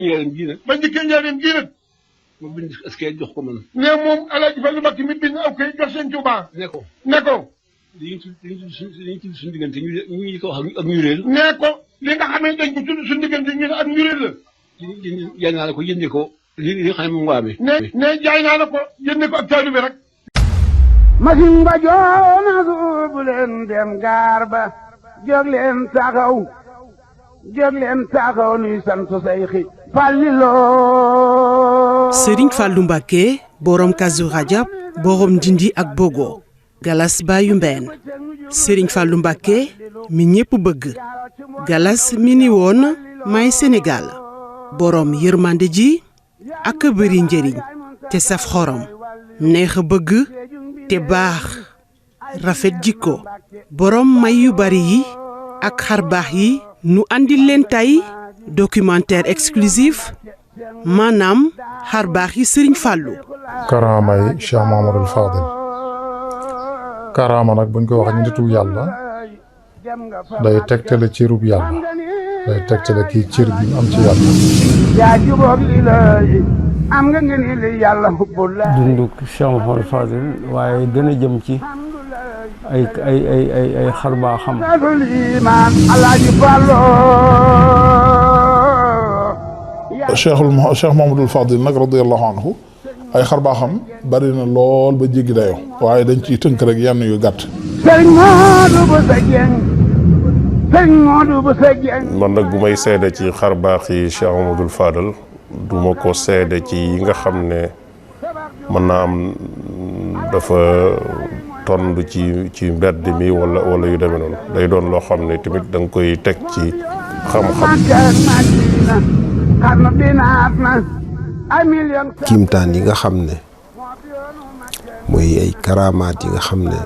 njëriñ ji nag. ba njëkkee njëriñ ji nag. mu bind askay jox ko man. ne moom El Hadj Fallou Mbacké mi bind aw kay jox seen Tuubaa. ne ko. ne ko. li ñu tudd suñu diggante ñu ko wax ak ñureel. ne ko li nga xam ne dañ ko tudd suñu diggante ñu ne ak ñureel la. jaay naa la ko jëndee ko li nga xam ne moom nga amee. ne jaay naa la ko jëndee ko ak taalibe rek. masin ba joona suubu leen dem gaar ba jóg leen taxaw nuy sant Seyxi Fallilo. Sëriñ Fallou Mbacké borom Kazu Rajab borom Ndindi ak Bogo Galas Bayu Mbeen. Sëriñ Fallou Mbacké mi ñépp bëgg Galas mi ni woon may Sénégal borom yërmande ji ak bëri njëriñ te saf xorom neex a bëgg te baax rafet jikko borom may yu bari yi ak xarbaax yi nu andil leen tey documentaire exclusif maanaam xarbaax yi Sëriñ Fallou. karaama yi Cheikh Mouhamadoul Fadil karaama nag buñ ko waxee nitu yàlla day tegtale cërub yàlla day tegtale kii cër bi am ci yàlla. yaa jubóog li lay am nga ngeen li yàlla hubbul la. dundu Cheikh Mouhamadoul Fadil waaye gën a jëm ci ay xar baa xam. Cheikh Mouhamadoul Fadil nag radiyallahu anhu ay xar baa xam bari na lool ba jéggi dayoo waaye dañ ciy tënk rek yenn yu gàtt. man nag bu may seede ci xar baax yi Cheikh Mouhamadoul Fadil du ma ko seede ci yi nga xam ne mën naa am dafa tond ci mbedd mi wala yu demee noonu day doon loo xam ne tamit da nga koy teg ci xam-xam. kiimtaan yi nga xam ne mooy ay karamaat yi nga xam ne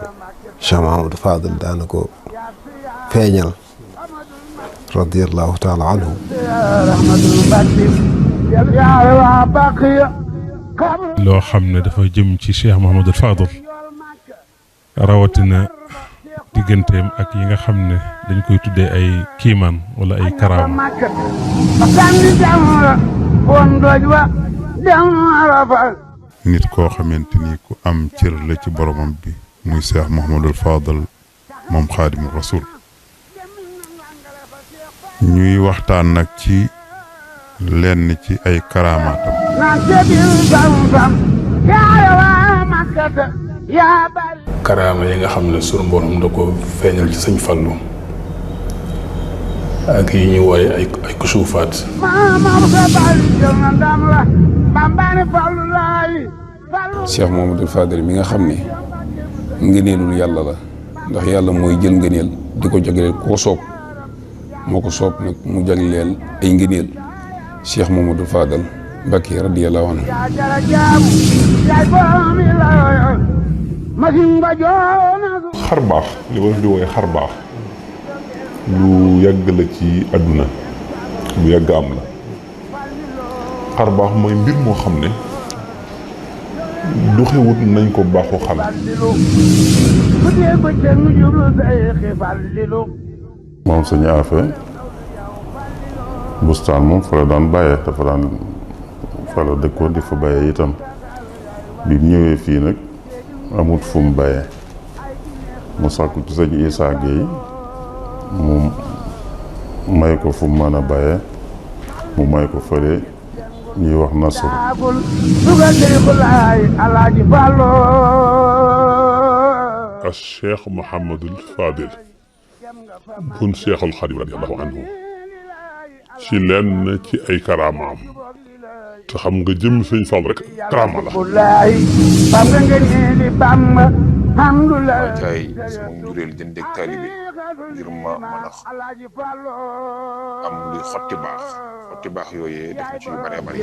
Cheikh Mouhamadoul Fadil daana ko feeñal radiyallahu taala anhu. loo xam ne dafa jëm ci Cheikh Mouhamadoul Fadil rawatina digganteem ak yi nga xam ne dañ koy tuddee ay kiimaan wala ay karaama. nit koo xamante ni ku am cër la ci boromam bi muy Cheikh Mouhamadoul Fadil moom Xaadimu Rasul ñuy waxtaan nag ci lenn ci ay karaamaatam. karaama yi nga xam ne sunu borom da ko feeñal ci sëñ Fallou ak yi ñuy wooye ay kusuufaat. Cheikh Mouhamadoul Fadil mi nga xam ne ngëneelul yàlla la ndax yàlla mooy jël ngëneel di ko jagleel koo soob moo ko soob nag mu jagleel ay ngëneel Cheikh Mouhamadoul Fadil Mbacké radiyallahu anhu. xar baax li ma di wooye xar baax lu yàgg la ci àdduna lu yàgg am la xar baax mooy mbir moo xam ne du xewut nañ ko baaxoo xam. moom sëñ Afe bustaan moom fa la daan bàyyee dafa daan fa la dëkkoon di fa bàyyee itam bi mu ñëwee fii nag amut fu mu bàyyee mu sàkku ci sëñ Issa Gueye mu may ko fu mu mën a bàyyee mu may ko fële ñuy wax Nasru. ak Cheikh Mouhamadoul Fadil bun Cheikhul Xadim radiyallahu anhu ci lenn ci ay karaamaam te xam nga jëm sëñ Fall rek karaama la. caay sama njureel jëndeeg taalibe ngir ma mën a am luy xotti baax yooyee def na ci yu bëree bëri.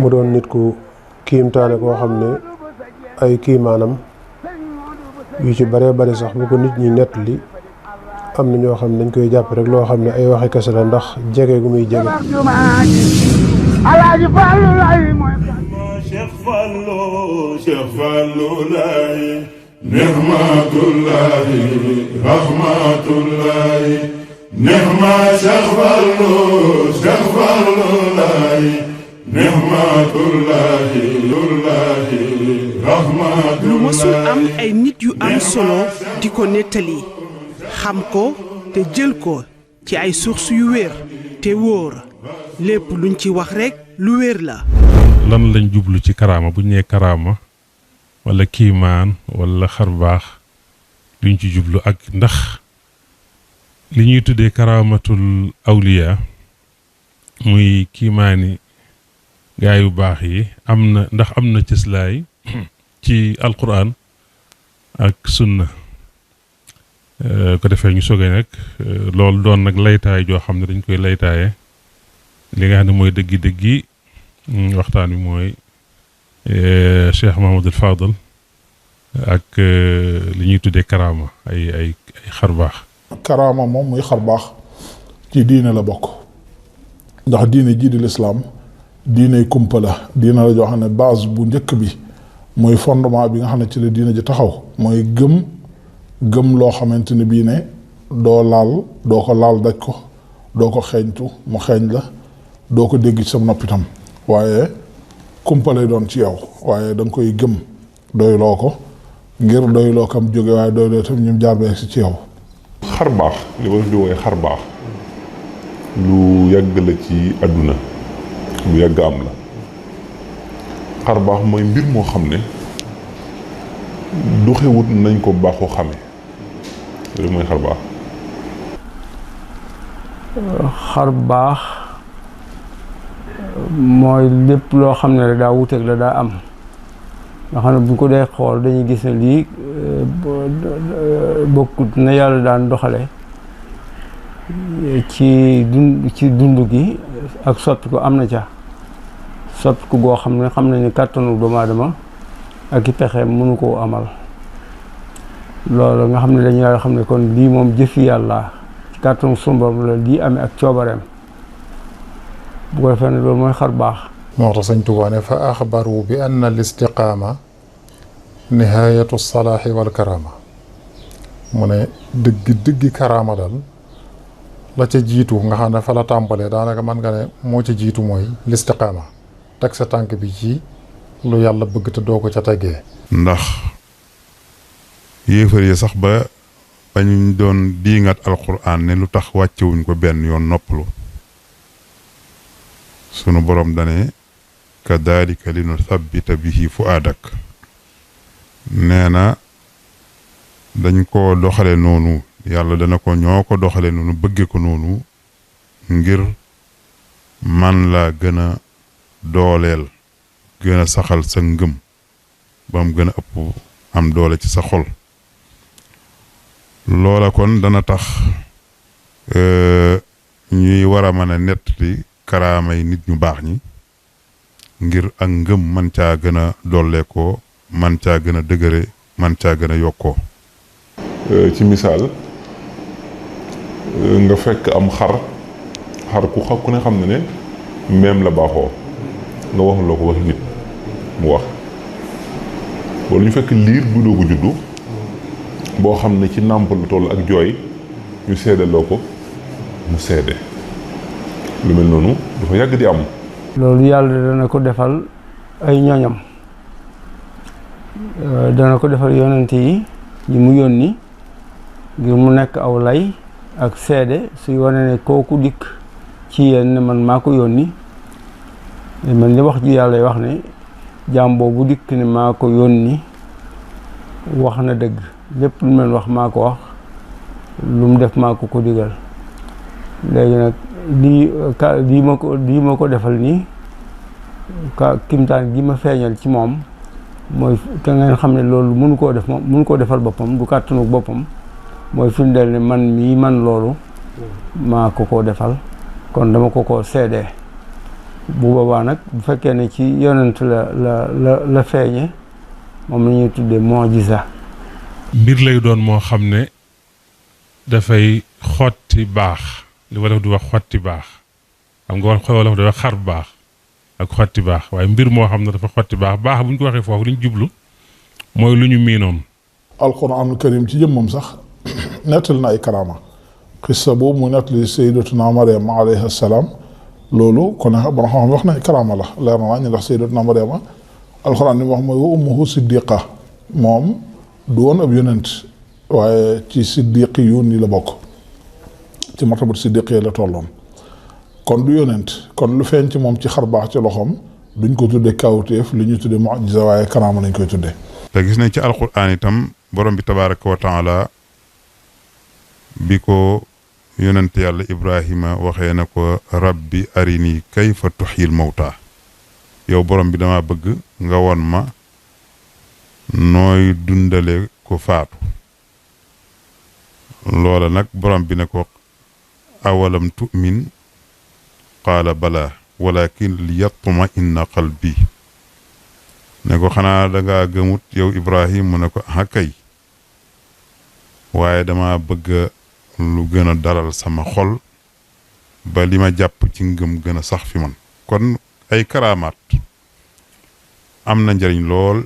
mu doon nit ku kiimtaane koo xam ne ay kiimaanam yu ci bëree bëri sax bu ko nit ñi nettali am na ñoo xam ne dañ koy jàpp rek loo xam ne ay waxi kese la ndax jege gu muy jege. Cheikh Fallou lay nihmatullahi rahmatullahi nihma Cheikh Fallou laay nihmatullahi rahmatullahi lu mësul am ay nit yu am solo di ko nettali xam ko te jël ko ci ay sources yu wér te wóor lépp luñ ci wax rekk lu wér la. lan lañ jublu ci karaama bu ñu nee karaama wala kiimaan wala xarbaax luñ ci jublu ak ndax li ñuy tuddee karaamatul awliya muy kiimaani gaa yu baax yi am na ndax am na cëslaay ci alquran ak sunna ko defee ñu soogee nag loolu doon nag laytaay joo xam ne dañ koy laytaaye li nga xam ne mooy dëggi waxtaan wi mooy Cheikh Mouhamadul Fadal ak li ñuy tuddee karaama ay xarbaax. karaama moom muy xarbaax ci diine la bokk ndax diine jii di lislaam diine kumpa la diine la joo xam ne base bu njëkk bi mooy fondement bi nga xam ne ci la diine ji taxaw mooy gëm loo xamante ne bii ne doo ko laal daj ko doo ko xeeñtu mu xeeñ la doo ko dégg ci sa noppitam waaye kumpa lay doon ci yow waaye da nga koy gëm doyloo ko ngir doyloo kam jóge waaye doyloo tam ñum jaar beeg si ci yow. xar baax li ma di wooye xar baax lu yàgg la ci àdduna lu yàgg am la xar baax mooy mbir moo xam ne du xewut nañ ko baaxoo xame loolu mooy xar baax. xar baax mooy lépp loo xam ne daa wuteeg la daa am nga xam ne bu ko dee xool dañuy gis ne lii bokkut na yàlla daan doxale ci dund gi ak soppi ko am na ca soppi ko goo xam ne ni kàttanu doomu aadama ak i pexeem mënu koo amal loolu nga xam ne dañu yàlla xam ne kon lii moom jëfi yàlla ci kàttanu sunu Boroom la lii amee ak coobareem bu ko defee ne loolu mooy xar baax. moo tax sëñ Tuubaa ne fa axbaru bi anna al istiqaama nihaayatu salaaxi wal karaama mu ne dëggi karaama dal la ca jiitu nga xam ne fa la tàmbalee daanaka man nga ne moo ca jiitu mooy listiqaama teg sa tànk bi ci lu yàlla bëgg te doo ko ca tegee. ndax yéefar yi sax ba bañ doon diingat alquran ne lu tax wàccewuñ ko benn yoon noppalu sunu borom dane kadalika li nu thabbita bihi fuaadak nee na dañ ko doxale noonu yàlla dana ko ñoo ko doxale noonu bëgge ko noonu ngir man la gën a dooleel gën a saxal sa ngëm ba mu gën a ëpp am doole ci sa xol loola kon dana tax ñuy war a mën a nettali karaama yi nit ñu baax ñi ngir ak ngëm man caa gën a dolleekoo man caa gën a dëgëre man caa gën a yokkoo. ci misaal nga fekk am xar ku ne xam ne meem la baaxoo nga wax loo ko wax nit mu wax wala ñu fekk liir bu doogu juddu boo xam ne ci nàmp lu toll ak jooy ñu seedaloo ko mu seede lu mel noonu dafa yàgg di am. loolu yàlla dana ko defal ay ñoñam dana ko defal yonent yi ñi mu yónni ngir mu nekk aw lay ak seede suy wane ne kooku dikk ci yéen ne man maa ko yónni man li wax ji yàlla wax ne jaam boobu dikk ne maa ko yónni wax na dëgg lépp lu mel wax maa ko wax lu mu def maa ko digal léegi nag lii ma ko defal nii kimtaan gi ma feeñal ci moom mooy te ngeen xam ne loolu mënu koo def moom mënu koo defal boppam du kàttanu boppam mooy firndeel ne man mii man loolu maa ko defal kon dama ko seedee bu boobaa nag bu fekkee ne ci yonent la feeñe moom la ñuy tuddee mu'jiza. mbir lay doon moo xam ne dafay xotti baax li wolof di wax xotti baax xam nga wolof di wax xar baax ak xotti baax waaye mbir moo xam ne dafa xotti baax bu ñu ko waxee foofu li ñu jublu mooy lu ñu miinoon alquranul karim ci jëmmam sax nettali na ay karaama xissa boobu mu nettali sayyidatuna Mariam alayha salaam loolu kon borom xam wax nañ karaama la leer na ñu ndax sayyidatuna Mariama alquran li mu wax mooy wa ummuhu siddiqa moom du woon ab yonent waaye ci siddiqi yu ni la bokk ci martabat siddiqi la tolloon kon du yonent kon lu feeñ ci moom ci xar baax ci loxoom duñ ko tudde kawteef li ñu tudde mu'jiza waaye karaama lañ koy tudde te gis nañ ci alquran itam borom bi tabaraka wa taala bi ko yonent yàlla Ibrahima waxee na ko rabbi arini kayfa tuxyil mawta yow borom bi dama bëgg nga won ma nooy dundale ko faatu loola nag borom bi ne ko awalam tu'min qaala bala walakin liyatma inna qalbi ne ko xanaa dangaa gëmut yow Ibrahim mu ne ko ah kay waaye dama bëgg lu gën a dalal sama xol ba li ma jàpp ci ngëm gën a sax fi man kon ay karaamaat am na njëriñ lool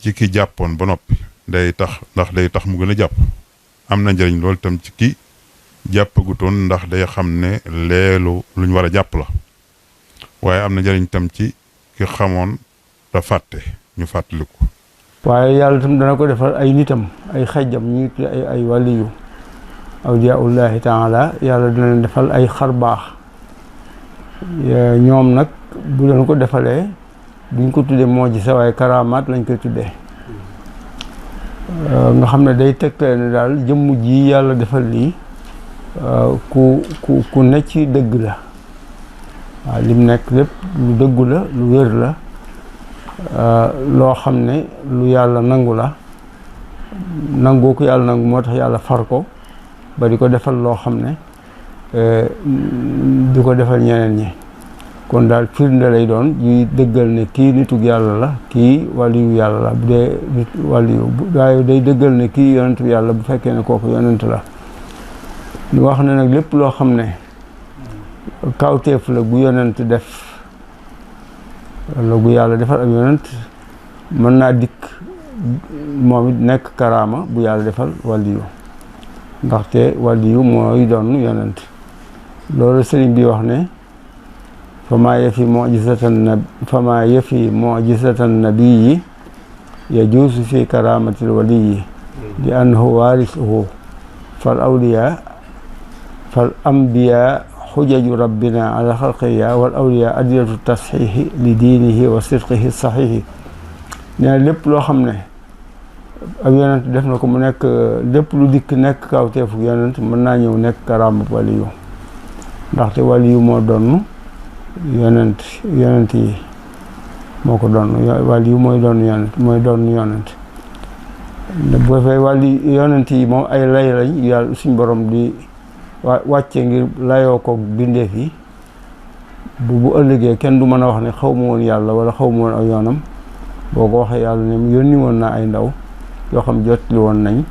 ci ki jàppoon ba noppi day tax mu gën a jàpp am na njëriñ lool tam ci ki jàppagutoon ndax day xam ne leelu luñ war a jàpp la waaye am na njëriñ tam ci ki xamoon da fàtte ñu fàttaliku. waaye yàlla tam dana ko defal ay nitam ay xejjam ñu ay waliyu awliyaullahi taala yàlla dina leen defal ay xar baax ñoom nag bu leen ko defalee duñ ko tuddee moo ji sa waaye karamaat lañ koy tuddee nga xam ne day tegtale ne daal jëmm ji yàlla defal lii ku ne ci dëgg la waaw lim nekk lépp lu dëggu la lu wér la loo xam ne lu yàlla nangu la nangoo ko yàlla nangu moo tax yàlla far ko ba di ko defal loo xam ne du ko defal ñeneen ñi kon daal firnde lay doon yuy dëggal ne kii nitug yàlla la kii waliyu yàlla la bu dee nit waliyu waaye day dëggal ne kii yonentu yàlla bu fekkee ne kooku yonent la ñu wax ne nag lépp loo xam ne kawteef la gu yonent def wala gu yàlla defal ak yonent mën naa dikk moom it nekk karaama bu yàlla defal waliyu ndaxte waliyu mooy doon yonent loolu sëriñ bi wax ne fama yafi mujizatan nabiyyi yajuusu fi karamatil waliyyi li annahu waarisuhu fal awliya fal ambiya xujaju rabbina ala xalqiya wal awliya adilatu tasxiixi li diinihi wa sidqihi saxiixi nee na lépp loo xam ne ab yonent def na ko mu nekk lépp lu dikk nekk kawteefu yonent mën naa ñëw nekk karaama waliyu ndaxte waliyu moo doon yonent yi moo ko doon waliyu mooy doon yonent bu fay waliyu yonent yi moom ay lay lañ yàlla suñ borom di wàcce ngir layoo ko bindeef yi bu ëllëgee kenn du mën a wax ne xaw ma woon yàlla wala xaw ma woon aw yoonam boo ko waxee yàlla ne yónni woon naa ay ndaw yoo xam jotli woon nañ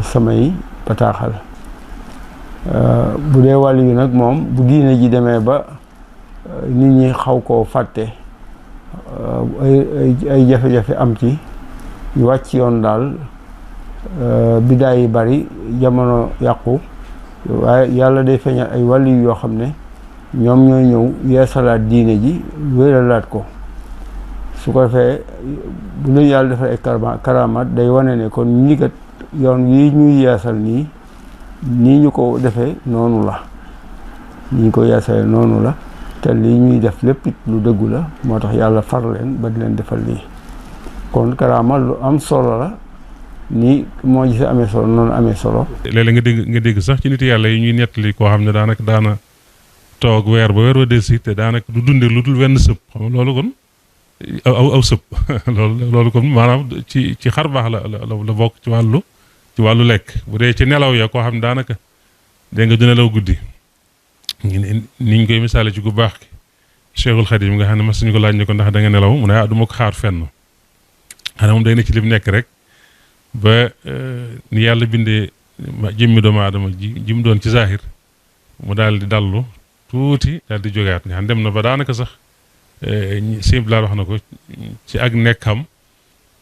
samay bataaxal bu dee wàllu yi nag moom bu diine ji demee ba nit ñi xaw koo fàtte ay jafe-jafe am ci ñu wàcc yoon daal bidaay yi bari jamono yàqu waaye yàlla day feeñal ay wàllu yoo xam ne ñoom ñooy ñëw yeesalaat diine ji wéralaat ko su ko defee bu leen yàlla defal ay karamaat day wane ne kon ñi kat yoon wi ñuy yeesal nii ñu ko defee noonu la ñi ñu ko yeesalee noonu la te lii ñuy def lépp lu dëggu la moo tax yàlla far leen ba di leen defal lii kon karama lu am solo la ni moo gisee amee solo noonu amee solo. léeg-léeg nga dégg sax ci nit yàlla yi ñuy nettali koo xam ne daanaka daana toog weer wa delsi te daanaka du dundee lu dul wenn sëb xam nga loolu kon aw sëb loolu kon maanaam ci xar baax la bokk ci wàllu lekk bu dee ci nelaw ya koo xam ne daanaka dégg nga du nelaw guddi niñ koy misaale ci gu baax ki Cheikhul Khadim nga xam ne mas nañu ko laaj ne ko ndax da nga nelaw mu ne du ma ko xaar fenn xanaa moom day ne ci lim nekk rek ba ni yàlla bindee jëmmi doomu aadama ji mu doon ci zahir mu daal di dallu tuuti daal di jógaat nga xam dem na ba daanaka sax simple laa wax na ko ci ak nekkam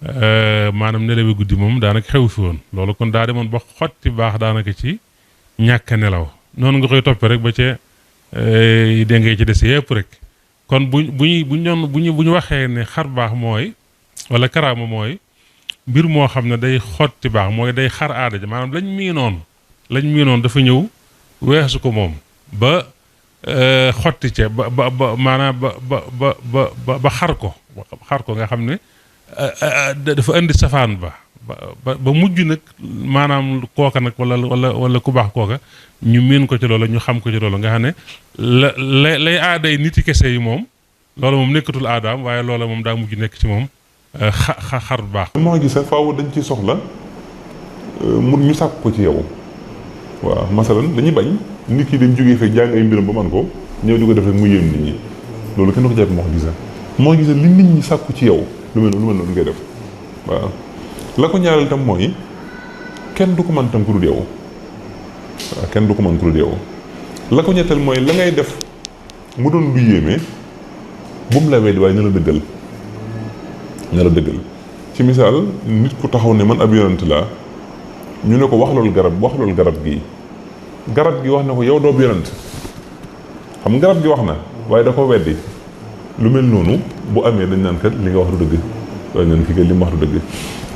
maanaam nelawi guddi moom daanaka xew fi woon loolu kon daa demoon ba xotti baax daanaka ci ñàkk nelaw noonu nga koy toppee rek ba ca dégg nga ci des yëpp rek kon bu ñu waxee ne xar baax mooy wala karaama mooy mbir moo xam ne day xotti baax mooy day xar aada ja maanaam lañ miinoon dafa ñëw weesu ko moom ba xotti ca ba maanaam ba xar ko nga xam ne dafa indi safaan ba mujj nag maanaam kooka nag wala ku baax kooka ñu miin ko ci loolu ñu xam ko ci loolu nga xam ne lay aaday niti kese yi moom loolu moom nekkatul aadaam waaye loola moom daa mujj nekk ci moom xar baax. moo gis faaw dañ ci soxla mu ñu sàkk ko ci yow waaw masalan dañuy bañ nit ki dañ jógee fekk jàng ay mbiram ba man ko ñëw di ko def rek mu yéem nit ñi loolu kenn du ko jàpp moo gis li nit ñi sàkku ci yow lu mel noonu ngay def waaw la ko ñaareel tam mooy kenn du ko mën tam ku dul yow waaw kenn du ko mën ku dul yow la ko ñetteel mooy la ngay def mu doon lu yéeme bu mu la weddi waaye na la dëggal ci misaal nit ku taxaw ne man ab yonent laa ñu ne ko wax loolu garab gi wax na ko yow doo yonent xam nga garab gi wax na waaye da ko weddi lu mel noonu bu amee dañ naan kat li nga wax du dëgg waaye naan ki kat li mu wax du dëgg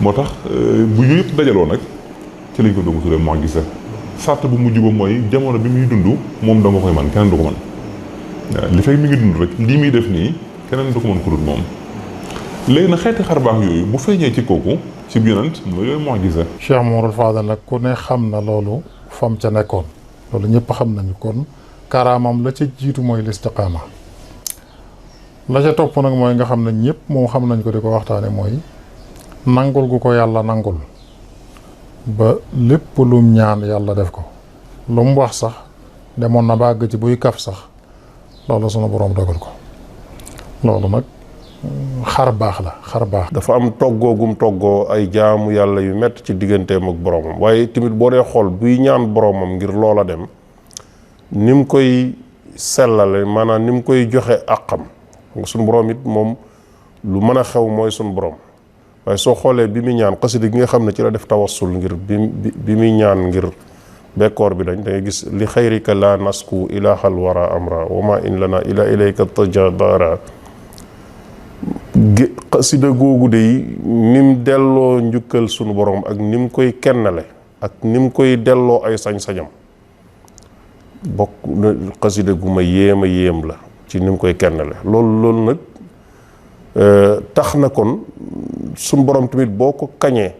moo tax bu yooyu yëpp dajaloo nag ci lañ ko doog a tuddee moo gis sart bu mujj ba mooy jamono bi muy dund moom da nga koy man keneen du ko man waaw li fekk mi ngi dund rek lii muy def nii keneen du ko mën ku dul moom léegi nag xeeti xar baax yooyu bu feeñee ci kooku ci yonent mooy yooyu moo gis Cheikh Mouhamadou Fadal nag ku ne xam na loolu fam ca nekkoon loolu ñëpp xam nañu kon karaamam la ca jiitu mooy listiqaama la ca topp nag mooy nga xam ne ñëpp moom xam nañ ko di ko waxtaane mooy nangul gu ko yàlla nangul ba lépp lum ñaan yàlla def ko lu mu wax sax demoon na bàgg ci buy kaf sax loolu sunu boroom dogal ko loolu nag xar baax la xar baax. dafa am toggoogum toggoo ay jaamu yàlla yu métti ci digganteem ak boromam waaye tamit boo dee xool buy ñaan boromam ngir loola dem ni mu koy sellale maanaam ni mu koy joxe àqam suñu borom it moom lu mën a xew mooy suñu borom waaye soo xoolee bi muy ñaan xasida gi nga xam ne ci la def tawassul ngir bi muy ñaan ngir bekkoor bi dañ da ngay gis li xayrika la nasku ilahal wara amra wa ma in lana ila ilayka tajadara xasida googu de nim delloo njukkal sunu borom ak nim koy kennale ak nim koy delloo ay sañ-sañam bokk na xasida gu ma yéem la ci nim koy kennale loolu nag tax na kon sunu borom tamit boo ko kañee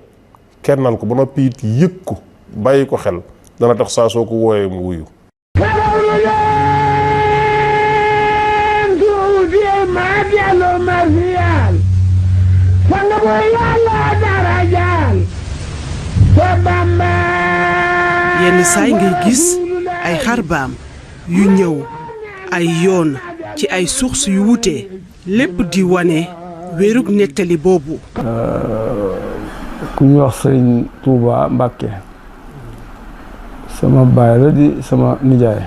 kennal ko ba noppi it yëg ko bàyyi ko xel dana tax saa soo ko wooyee mu wuyu yenn saay ngay gis ay xarbaam yu ñëw ay yoon ci ay sources yu wute lépp di wane wérug nettali boobu. ku ñuy wax Sëriñ Tuuba Mbàkke sama baay la di sama nijaay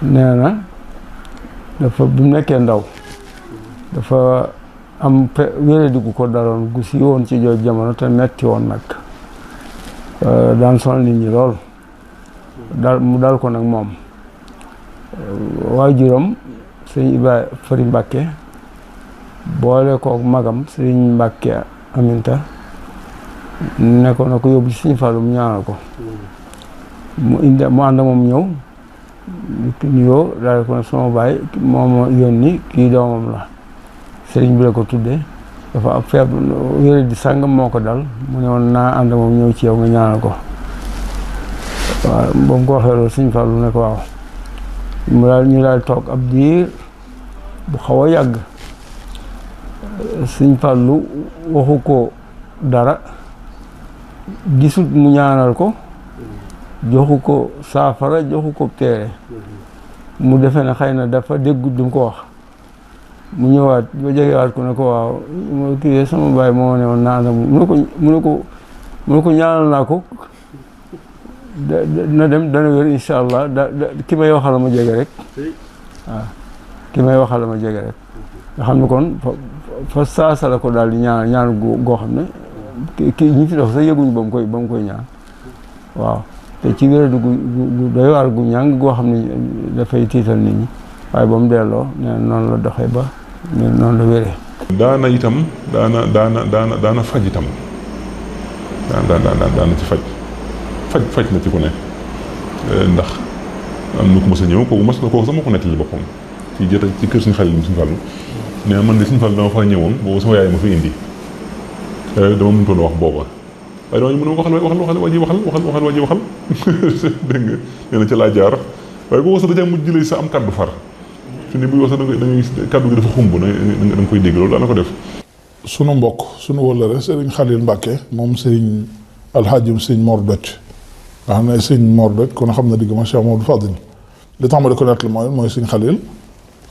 nee na dafa bu nekkee ndaw dafa am wéradi gu ko daloon gu si woon ci jooju jamono te metti woon nag daan sonal nit ñi lool mu dal ko nag moom waajuram sëñ Ibrahima Fari Mbàkke boole kook magam sëñ Mbàkke Aminta ne ko na ko yóbbu ci Sëñ Fallu mu ñaanal ko mu ànd moom ñëw nuyoo daal ko ne sama baay moom yónni kii doomam la sëriñ bi la ko tuddee dafa ab feeb wére di sàngam moo ko dal mu ne woon naa ànd moom ñëw ci yow nga ñaanal ko waaw ba mu ko waxee loolu Sëñ Fallu ne ko waaw ñu daal toog ab diir bu xaw a yàgg Sëñ Fallu waxu ko dara gisut mu ñaanal ko joxu ko saafara joxu ko téere mu defee ne xëy na dafa déggut du mu ko wax mu ñëwaat ba jegewaat ko ne ko waaw mo kii sama baay moo ne woon naa ànd mu ne ko ñaanal naa ko na dem dana wér incha allah ki may waxal ma jege rek waaw ki may waxal ma jege rek nga xam ne kon fa saasa la ko daal di ñaan goo xam ne ki ñi fi dox sax yëguñu ba mu koy ñaan waaw te ci wéradu gu doy waar gu ñàng goo xam ne dafay tiital nit ñi waaye ba mu delloo nee noonu la doxee ba noonu la wéree. daana itam daana faj itam daana ci faj na ci ku ne ndax am na ku mos a ñëw kooku sax moo ko nettali boppam ci kër suñu xalil suñu Fallu nee man de suñu Fallu dama fa ñëwoon boobu sama yaay ma fi indi dama mënutoon wax booba waaye dama ñu mën a waxal waa ji waxal dégg nga nee na ca laa jaar waaye boo wax sax dajaa mujj jëlee sa am kaddu far fi ne buy wax sax da ngay kaddu gi dafa xumb da nga koy dégg loolu daana ko def. sunu mbokk sunu wëllëre Serigne Khalil Mbacke moom Serigne Alhajim Serigne Mor Doj nga xam ne Serigne Mor Doj kon xam na digg ma Cheikh Mamadou Fadil li tax ma di ko nettali mooy Serigne Khalil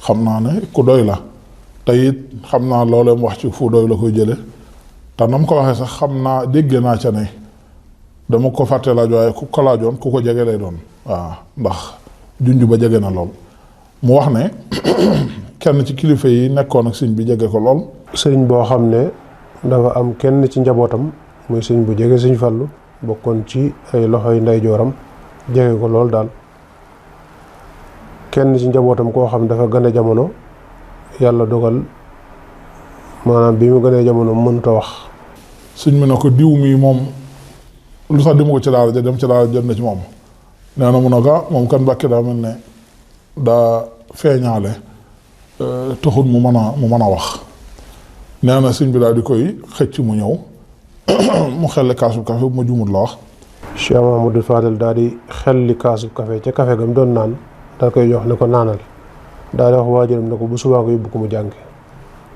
xam naa ne ku doy la te it xam naa loolee mu wax ci fu doy la koy jële te na mu ko waxee sax xam naa déggee naa ca ne dama ko fàtte laaj waaye ku ko laajoon ku ko jege lay doon waaw ndax junj ba jege na lool mu wax ne kenn ci kilifa yi nekkoon ak sëñ bi jege ko lool. sëriñ boo xam ne dafa am kenn ci njabootam muy sëñ bu jege sëñ Fallu bokkoon ci ay loxoy ndeyjooram jege ko lool daal kenn ci njabootam koo xam dafa gën a jamono yàlla dogal maanaam bi mu gënee jamono mënut a wax. sëñ mi ne ko diw mi moom lu sax dima ko ci daara ja dem ci daara jot na ci moom nee na mun a ga moom kan Mbàkke daa mel ne daa feeñaale taxul mu mën a wax nee na sëñ bi daal di koy xëcc mu ñëw mu xelli kaasu café bu ma juumut la wax. Cheikh Mahamadou Fadel daal di xelli kaasu café ca café gam doon naan daal koy jox ne ko naanal daal di wax waajuram ne ko bu subaa nga yóbbu ko mu jàngi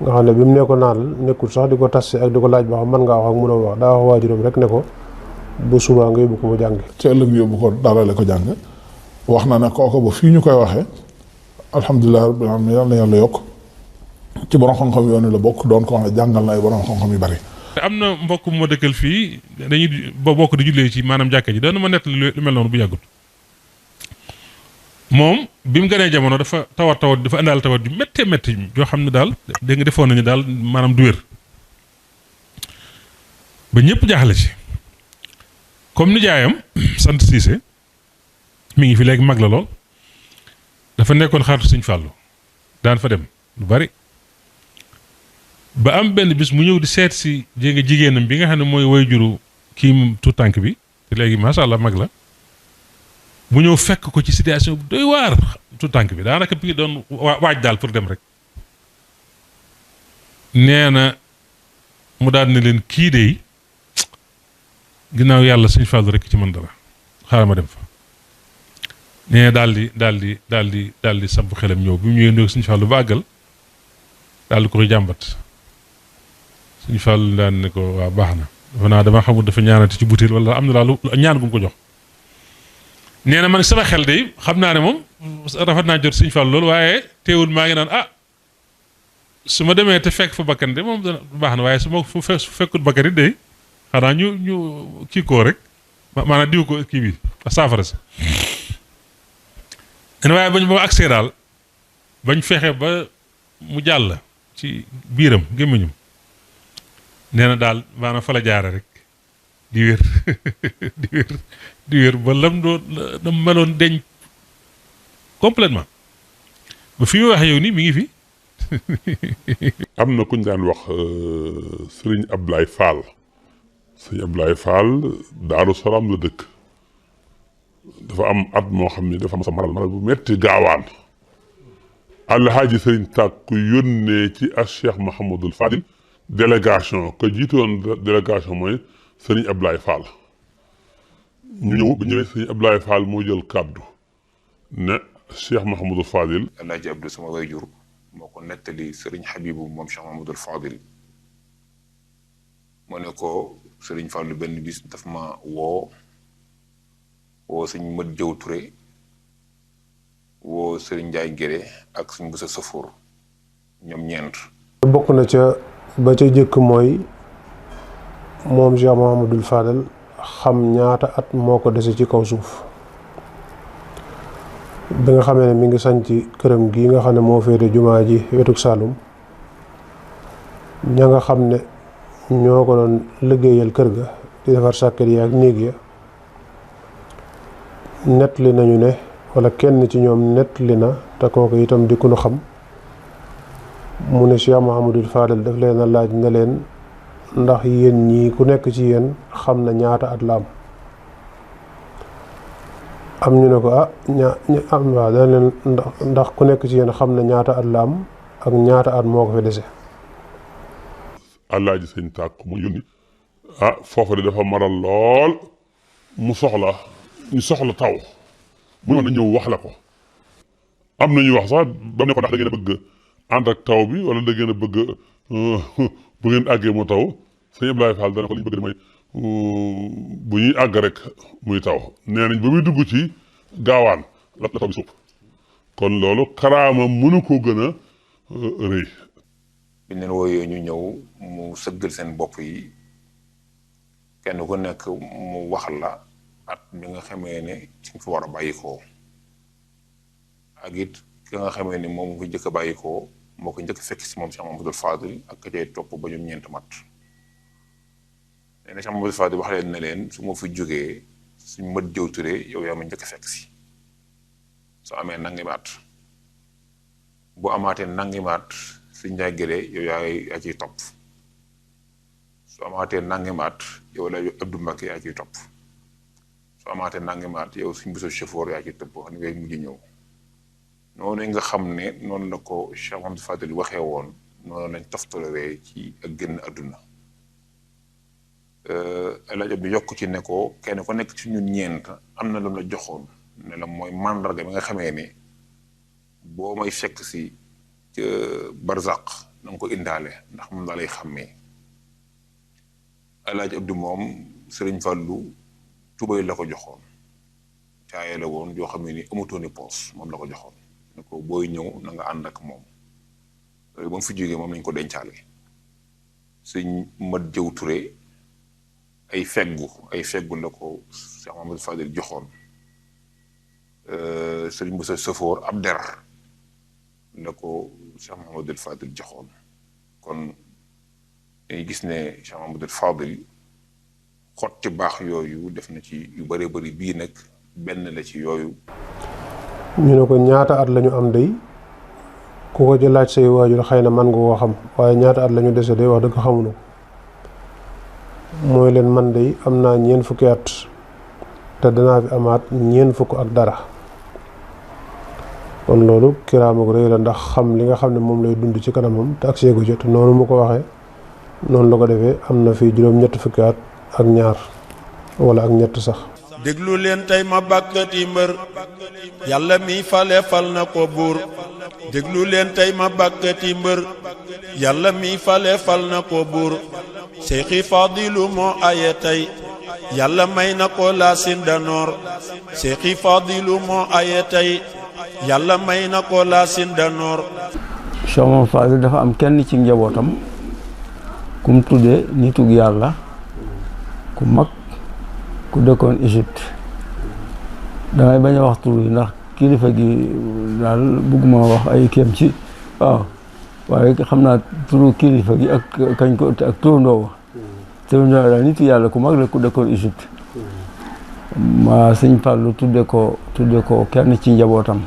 nga xam ne bi mu ne ko naanal nekkul sax di ko tasse ak di ko laaj ba xam mën ngaa wax ak mënoo wax daa wax waajuram rek ne ko bu subaa nga yóbbu ko mu jàngi. ca ëllëg yóbbu ko dalale ko jàng wax na ne kooko ba fii ñu koy waxee alhamdulilah rabbil alamin yàlla na yàlla yokk ci borom xam-xam yoon la bokk doon ko wax ne jàngal na ay borom xam-xam yu bari. am na mbokk mu ma dëkkal fii dañuy bokk di jullee ci maanaam jàkka ji doon ma nett lu mel noonu bu yàggut moom bi mu gënee jamono dafa tawat dafa indaal tawat ju méttee yoo xam ne daal dégg nga defoon nañu daal maanaam du wér ba ñëpp jaaxle ci comme nijaayam sant Siise mi ngi fi léegi mag la lool dafa nekkoon xaritu Sëñ Fàllu daan fa dem lu bari ba am benn bis mu ñëw di seet si jigéenam bi nga xam ne mooy way juru kii tout tànk bi te léegi macha allah mag la mu ñëw fekk ko ci situation bu doy waar tout tànk bi daanaka bi ngi doon waaj daal pour dem rek nee na mu daal ne leen kii de ginnaaw yàlla Sëñ Fallu rek ci mën dara xaaral ma dem fa nee na daal di samp xelam ñëw bi mu ñëwee ndóog Sëñ Fallu ba àggal daal di ko jàmbat Sëñ Fallu daan ne ko waa baax na dafa naa dama xamul dafa ñaanati ci butéel wala am na daal ñaan gu mu ko jox nee na man sama xel de xam naa ne moom rafet naa jot Sëñ Fallu loolu waaye teewul maa ngi naan su ma demee te fekk fa bakkan de moom baax na waaye su fekkut bakkan it de xanaa ñu kii koo rek maanaam diw ko kii bi saafara si waaye bañ ba accès daal bañ fexe ba mu jàll ci biiram gémmiñum nee na daal maanaam fa la jaare rek di wér di wér ba lam meloon deñ complètement ba fi mu wax yow nii mi ngi fi. am na ku ñu daan wax Sëriñ Ablaye Fall Sëriñ Ablaye Fall Daaru Salaam la dëkk dafa am at moo xam ne dafa am sa maral bu metti gaawaan Alhaaji Sëriñ Tàkku yónnee ci ak Cheikh Mahamadul Fadil délégation ko jiitoon délégation mooy Sëriñ Ablaye Fall ñu ñëw ba ñëwee Sëriñ Ablaye Fall moo jël kàddu ne Cheikh Mahamadul Fadil Alaaji Abdou sama wayjur moo ko nettali Sëriñ Habibu moom Cheikh Mahamadul Fadil moo ne ko Sëriñ Fallu benn bis daf ma woo Sëriñ Mat Jëw Ture woo Sëriñ Njaay Géré ak Sëriñ Busa Safoor ñoom ñeent bokk na ca ba ca jëkk mooy moom Cheikh Mahamadul Fadal xam ñaata at moo ko dese ci kaw suuf bi nga xamee ne mi ngi sañ ci këram gi nga xam ne moo féete jumaa ji wetuk Saalum ña nga xam ne ñoo ko doon liggéeyal kër ga di defar sàkket yi ak néeg ya nettali nañu ne wala kenn ci ñoom nettali na te kooku itam di ku nu xam mu ne Cheikh Mouhamadul Fadal daf leen a laaj na leen ndax yéen ñii ku nekk ci yéen xam na ñaata at la am ñu ne ko waaw dana leen ndax ku nekk ci yéen xam na ñaata at la am ak ñaata at moo ko fi dese. Alaaji Sëñ Tàkk mu yónni foofa de dafa maral lool ñu soxla taw mu mën a ñëw wax la ko am na ñuy wax sax ba ne ko ndax da ngeen a bëgg ànd ak taw bi wala da ngeen a bëgg bu ngeen àggee mu taw sëñ Ibrahima Fall dana ko li ñu bëgg mooy bu ñuy àgg rek muy taw nee nañ ba muy dugg ci gaawaan la taw bi suuf kon loolu karaama mënu ko gën a rëy. biñ leen wooyee ñu ñëw mu sëggal seen bopp yi kenn ku nekk mu wax la at mi nga xamee ne ci nga fi war a bàyyi koo ak it ki nga xamee ne moom fi njëkk a bàyyi koo moo ko njëkk fekk si moom Cheikh Mamadou Fadil ak ka cay topp ba ñoom ñeent mat nee na Cheikh Mamadou Fadil wax leen ne leen su ma fi jógee suñ mët jëw ture yow yaa ma njëkk fekk si soo amee nangami at bu amaatee nangami at suñ njaay gëlee yow yaa ciy topp su amaatee nangami at yow la Abdou Mbacke yaa ciy topp su amaatee nangami at yow suñ biso chauffeur yaa ciy topp xam ngay mujj ñëw noonu nga xam ne noonu la ko Cheikh Mamadou Fadil waxee woon noonu lañ toftalawee ci ak génn àdduna rajo bi yokk ci ne ko kenn ku nekk ci ñun ñeent am na lu la joxoon ne la mooy mandarga bi nga xamee ne boo may fekk si ca barzaq na nga ko indaale ndax moom daa lay xàmmee Alaaji Abdou moom Sëriñ Fallu tubay la ko joxoon caaye la woon yoo xam ne ni amutooni poos moom la ko joxoon ne ko booy ñëw na nga ànd ak moom loolu ba mu fi jógee moom lañ ko dencaale suñ mat jëw ture ay feggu la ko Cheikh Mamadou Fadil joxoon sëriñ bu sa sëfoor ab der la ko Cheikh Mamadou Fadil joxoon kon dañuy gis ne Cheikh Mamadou Fadil xotti baax yooyu def na ci yu bëree bëri bii nag benn la ci yooyu. ñu ne ko ñaata at lañu am day ku ko ci laaj say waajur xëy na man nga koo xam waaye ñaata at lañu dese day wax dëgg xamuñu ko mooy leen man day am naa 4 fukki at te danaa fi amaat 4 fukk ak dara kon loolu kiraama ko rëy la ndax xam li nga xam ne moom lay dund ci kanamam te ak seegu jot noonu mu ko waxee noonu la ko defee am na fi juróom-ñett fukki at ak ñaar wala ak ñett sax. déglu leen tey ma bàkkati mbër yàlla mi fale fal na ko buur déglu leen tey ma bàkkati mbër yàlla mi fale fal na ko buur Seexi Fadilu moo aye tey yàlla may na ko laasin danoor Seexi Fadilu moo aye tey yàlla may na ko laasin danoor. Cheikh Mamadou Fadil dafa am kenn ci njabootam kum tuddee nitug yàlla ku mag ku dëkkoon Égypte damay bañ a wax tur yi ndax kilifa gi daal bëgguma wax ay kéem ci waaw waaye xam naa turu kilifa gi ak kañ ko ak turandoo daal nitu yàlla ku mag la ku dëkkoon Égypte ma sëñ Fallu tudde ko kenn ci njabootam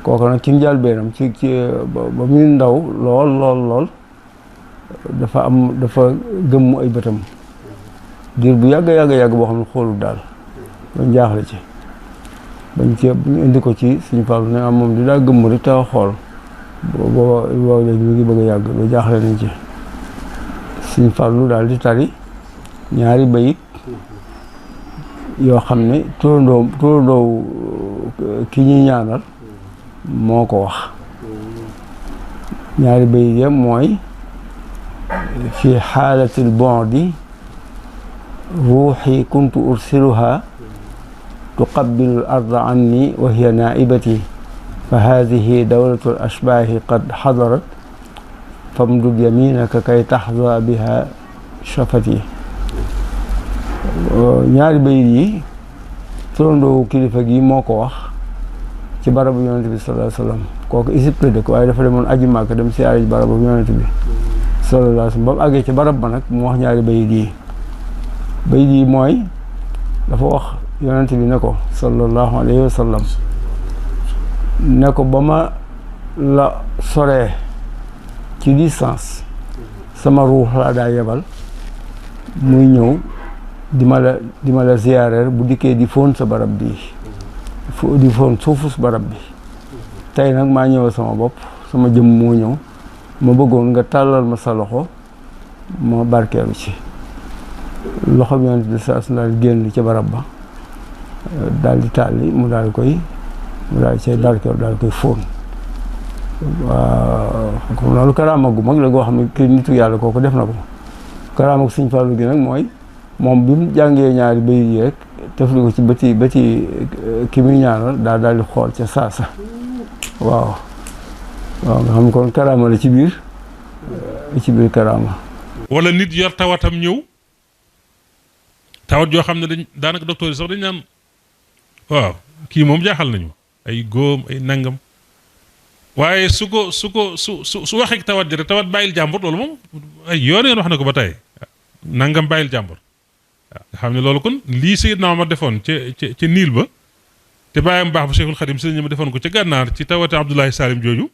kooku nag ci njëlbéenam ci ba muy ndaw lool dafa gëmmu ay bëtam diir bu yàgg boo xam ne xoolul daal bañ jaaxle ci ñu indi ko ci Sëñ Fallu ne am moom di daa gëmmu rek taw xool booba léegi mi ngi bëgg a yàgg ba jaaxle nañ ci Sëñ Fallu daal di tari ñaari bayit yoo xam ne turandoo ki ñuy ñaanal moo ko wax ñaari bayit ya mooy fi xaalatil bondi ruuxi kuntu ursiluha tuqabbilu al arda anni wa hiya naibati fa hadihi dawlatu al ashbaahi qad xadarat famdud yaminaka kay taxza biha shafati ñaari bayit yi turandoo kilifa gi moo ko wax ci barabu yonent bi sallallahu alayhi wa sallam kooku Égypte la dëkk waaye dafa demoon aji Màkka dem siyaare ji barabu yonent bi sallallahu alayhi wa sallam. Ba mu àggee ci barab ba nag mu wax ñaari bayit yi mooy dafa wax yonent bi ne ko sallallahu alayhi wa sallam ne ko ba ma la soree ci distance sama ruux laa daa yebal muy ñëw di ma la ziyaareer bu dikkee di fóon sa barab bi di fóon suufus barab bi. tey nag maa ñëwal sama bopp sama jëm moo ñëw ma bëggoon nga tàllal ma sa loxo ma barkeelu ci loxo bi yonent bi saa su daal génn ci barab ba daal di tàlli mu daal di cay barkeelu daal di koy fóon. waaw comme loolu karaama gu mag la goo xam ne kii nitu yàlla kooku def na ko. karaama gu Sëñ Fallu gi nag mooy moom bi mu jàngee ñaari bayit yi rek tefli ko ci bëti ki muy ñaanal daal di xool ca saasa. waaw nga xam ne kon karaama la ci biir karaama. wala nit yor tawatam ñëw tawat joo xam ne daanaka docteur yi sax dañ naan waaw kii moom jaaxal nañu ay góom ay nangam waaye su waxee tawat ji rek tawat bàyyil jàmbur loolu moom ay yoon wax na ko ba tey nangam bàyyil jàmbur waaw nga xam ne loolu kon lii Seydina Omar defoon ca niil ba. te bàyyam baax ba Cheikhul Khadim sëriñ ma defoon ko ca gànnaar ci tawati Abdoulaye Salim jooju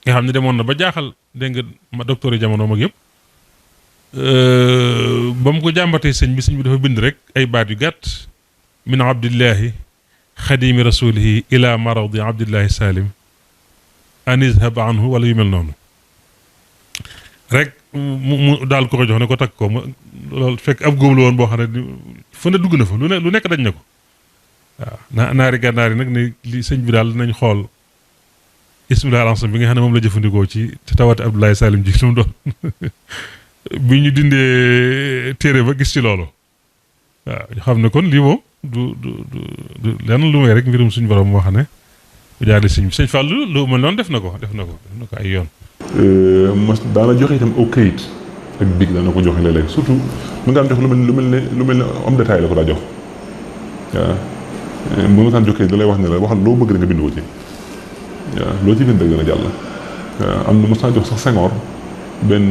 nga xam ne demoon na ba jaaxal dégg nga ma docteur yi jamono mag yëpp ba mu ko jàmbatee sëñ bi dafa bind rek ay baat yu gàtt min abdillahi xadimi rasulihi ila maradi Abdoulaye Salim an izhab anhu wala yu mel noonu rek mu daal ko jox ne ko takk ko loolu fekk ab góom la woon boo xam ne fu ne dugg na fa lu nekk dañ na ko waaw naari gànnaar yi nag ne li sëñ bi daal nañ xool ismillah al-ansam bi nga xam ne moom la jëfandikoo ci tawati Abdoulaye Salim ji lu mu doon bi ñu dindee téere ba gis ci loolu waaw ñu xam ne kon lii moom du lenn lu may rek mbirum suñu borom moo xam ne bu jaaree sëñ Fallou lu mel noonu def na ko ay yoon. mas daana joxe itam aw kayit ak big daana ko joxe léeg-léeg surtout mu nga am jox lu mel ne homme détail la ko daa jox waaw bu ma saan jokkee da lay wax ne la waxal loo bëgg rek nga bind ko ci waaw loo ci bind rek dana jàll waaw am na mos naa jox sax Senghor benn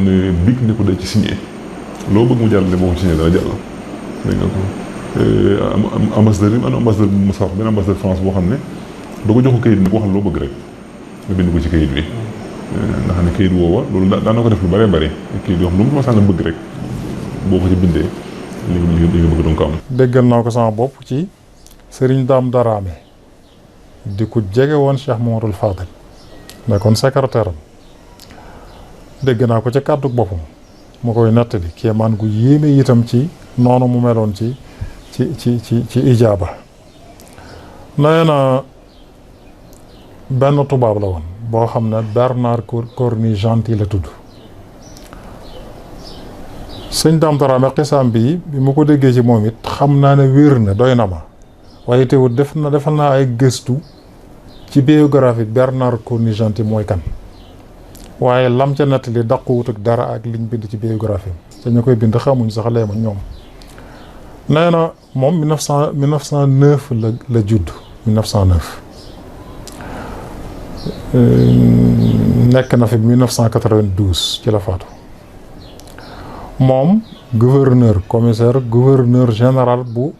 big ne ko day ci signé loo bëgg mu jàll ne boo ko signé dana jàll dégg nga ko ambassadeur yi ambassadeur bu Moussa benn ambassadeur France boo xam ne doo ko joxu kayit ne ko waxal loo bëgg rek nga bind ko ci kayit bi nga xam ne kayit woowa loolu daan na ko def lu bëree bëri kayit yoo xam lu mu masaan a bëgg rek boo ko ci bindee li nga bëgg doon ko am. déggal naa ko sama bopp ci Sëriñ Daam Daraame di ko jege woon Cheikh Mamadou Fadel nekkoon secrétaire am dégg naa ko ca kàddu boppam mu koy nettali kéemaan gu yéeme itam ci noonu mu meloon ci ijaaba. nee na benn tubaab la woon boo xam ne Bernard Cornut-Gentille la tudd. sëñ Daam Daraame xisaam bi mu ko déggee ci moom it xam naa ne wér na doy na ma waaye teewul defal naa ay gëstu ci biographie Bernard Cornut-Gentille mooy kan waaye lam ca nettali dàquwut ak dara ak liñ bind ci biographie te ñu koy bind xamuñ sax leema ñoom. nee na moom 1909 la judd 1909 nekk na fi 1992 ci la faatu. moom gouverneur général bu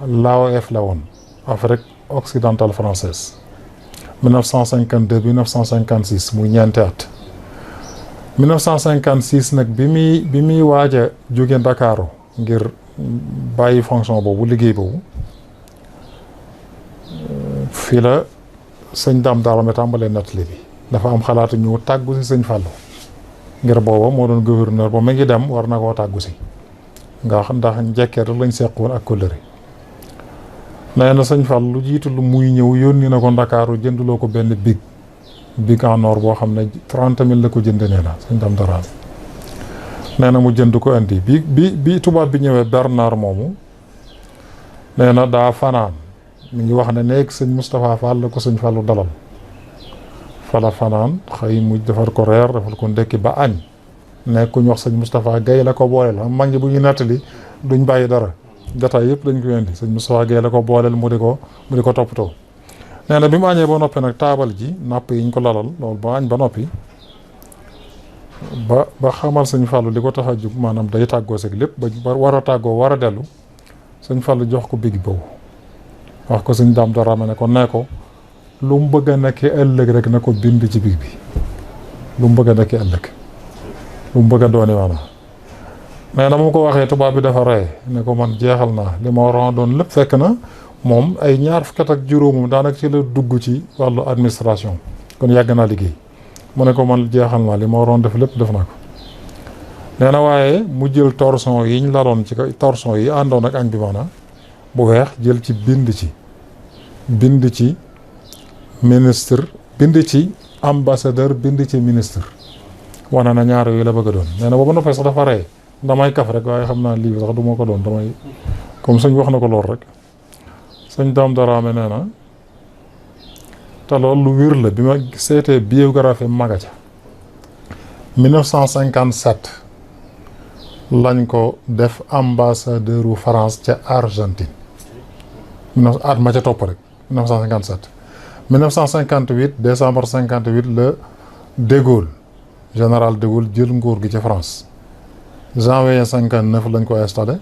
l'AOF la woon Afrique occidentale française 1952 1956 muy ñeenti at 1956 nag bi muy waaj a jóge Ndakaaru ngir bàyyi fonction boobu liggéey boobu fii la sëñ Daam Daraame tàmbalee nettali bi dafa am xalaatu ñu tàggu si sëñ Fallou ngir booba moo doon gouverneur ba mu ngi dem war na koo tàggu si ndax njëkkee rek lañ seq woon ak kóllëre nee na sëñ Fall lu jiitu lu muy ñëw yónni na ko Ndakaaru jënduloo ko benn big en or boo xam ne 30 000 la ko jënd nee na sëñ Daam Daraame nee na mu jënd ko indi bi tubaab bi ñëwee Bernard moomu nee na daa fanaan mi ngi wax ne nekk sëñ Moustapha Fall la ko sëñ Fallu dalal fala fanaan xëy mu defar ko reer defal ko ndekki ba añ nekk ku ñu wax sëñ Moustapha Gaye la ko booleel xam mag ñi bu ñu nettali duñ bàyyi dara détail yëpp dañ ko indi sëñ Moustapha Gaye la ko booleel mu di ko toppatoo. nee na bi mu añee ba noppi nag taabal ji napp yi ñu ko lalal loolu ba añ ba noppi ba xamal sëñ Fallou li ko tax a jug maanaam day tàggoo seeg lépp ba war a tàggoo war a dellu sëñ Fallou jox ko bigi boobu wax ko sëñ Daam Daraame ne ko lu mu bëgg a nekkee ëllëg rek na ko bind ci big bi lu mu bëgg a nekkee ëllëg lu mu bëgg a dooni maanaam mais na mu ko waxee tubaab bi dafa rey ne ko man jeexal naa li ma waroon doon lépp fekk na moom ay ñaar fukki at ak juróomam daanaka ci la dugg ci wàllu administration kon yàgg naa liggéey mu ne ko man jeexal naa li ma waroon def lépp def naa ko nee na waaye mu jël torson yi ñu laloon ci torson yi àndoon ak añ bi maanaam bu weex jël ci bind ci ministre bind ci ambassadeur bind ci ministre wane na ñaar yooyu la bëgg a doon nee na booba noppee sax dafa rey damay kaf rek waaye xam naa lii sax du ma ko doon damay comme sëñ wax na ko lool rek sëñ Daam Daraame nee na te loolu lu wér la bi ma seetee biographie maga ca 1957 lañ ko def ambassadeur u France ca Argentine at ma ca topp rek 1957 1958 décembre 58 la De Gaulle général De Gaulle jël nguur gi ca France janvier 59 lañ ko installé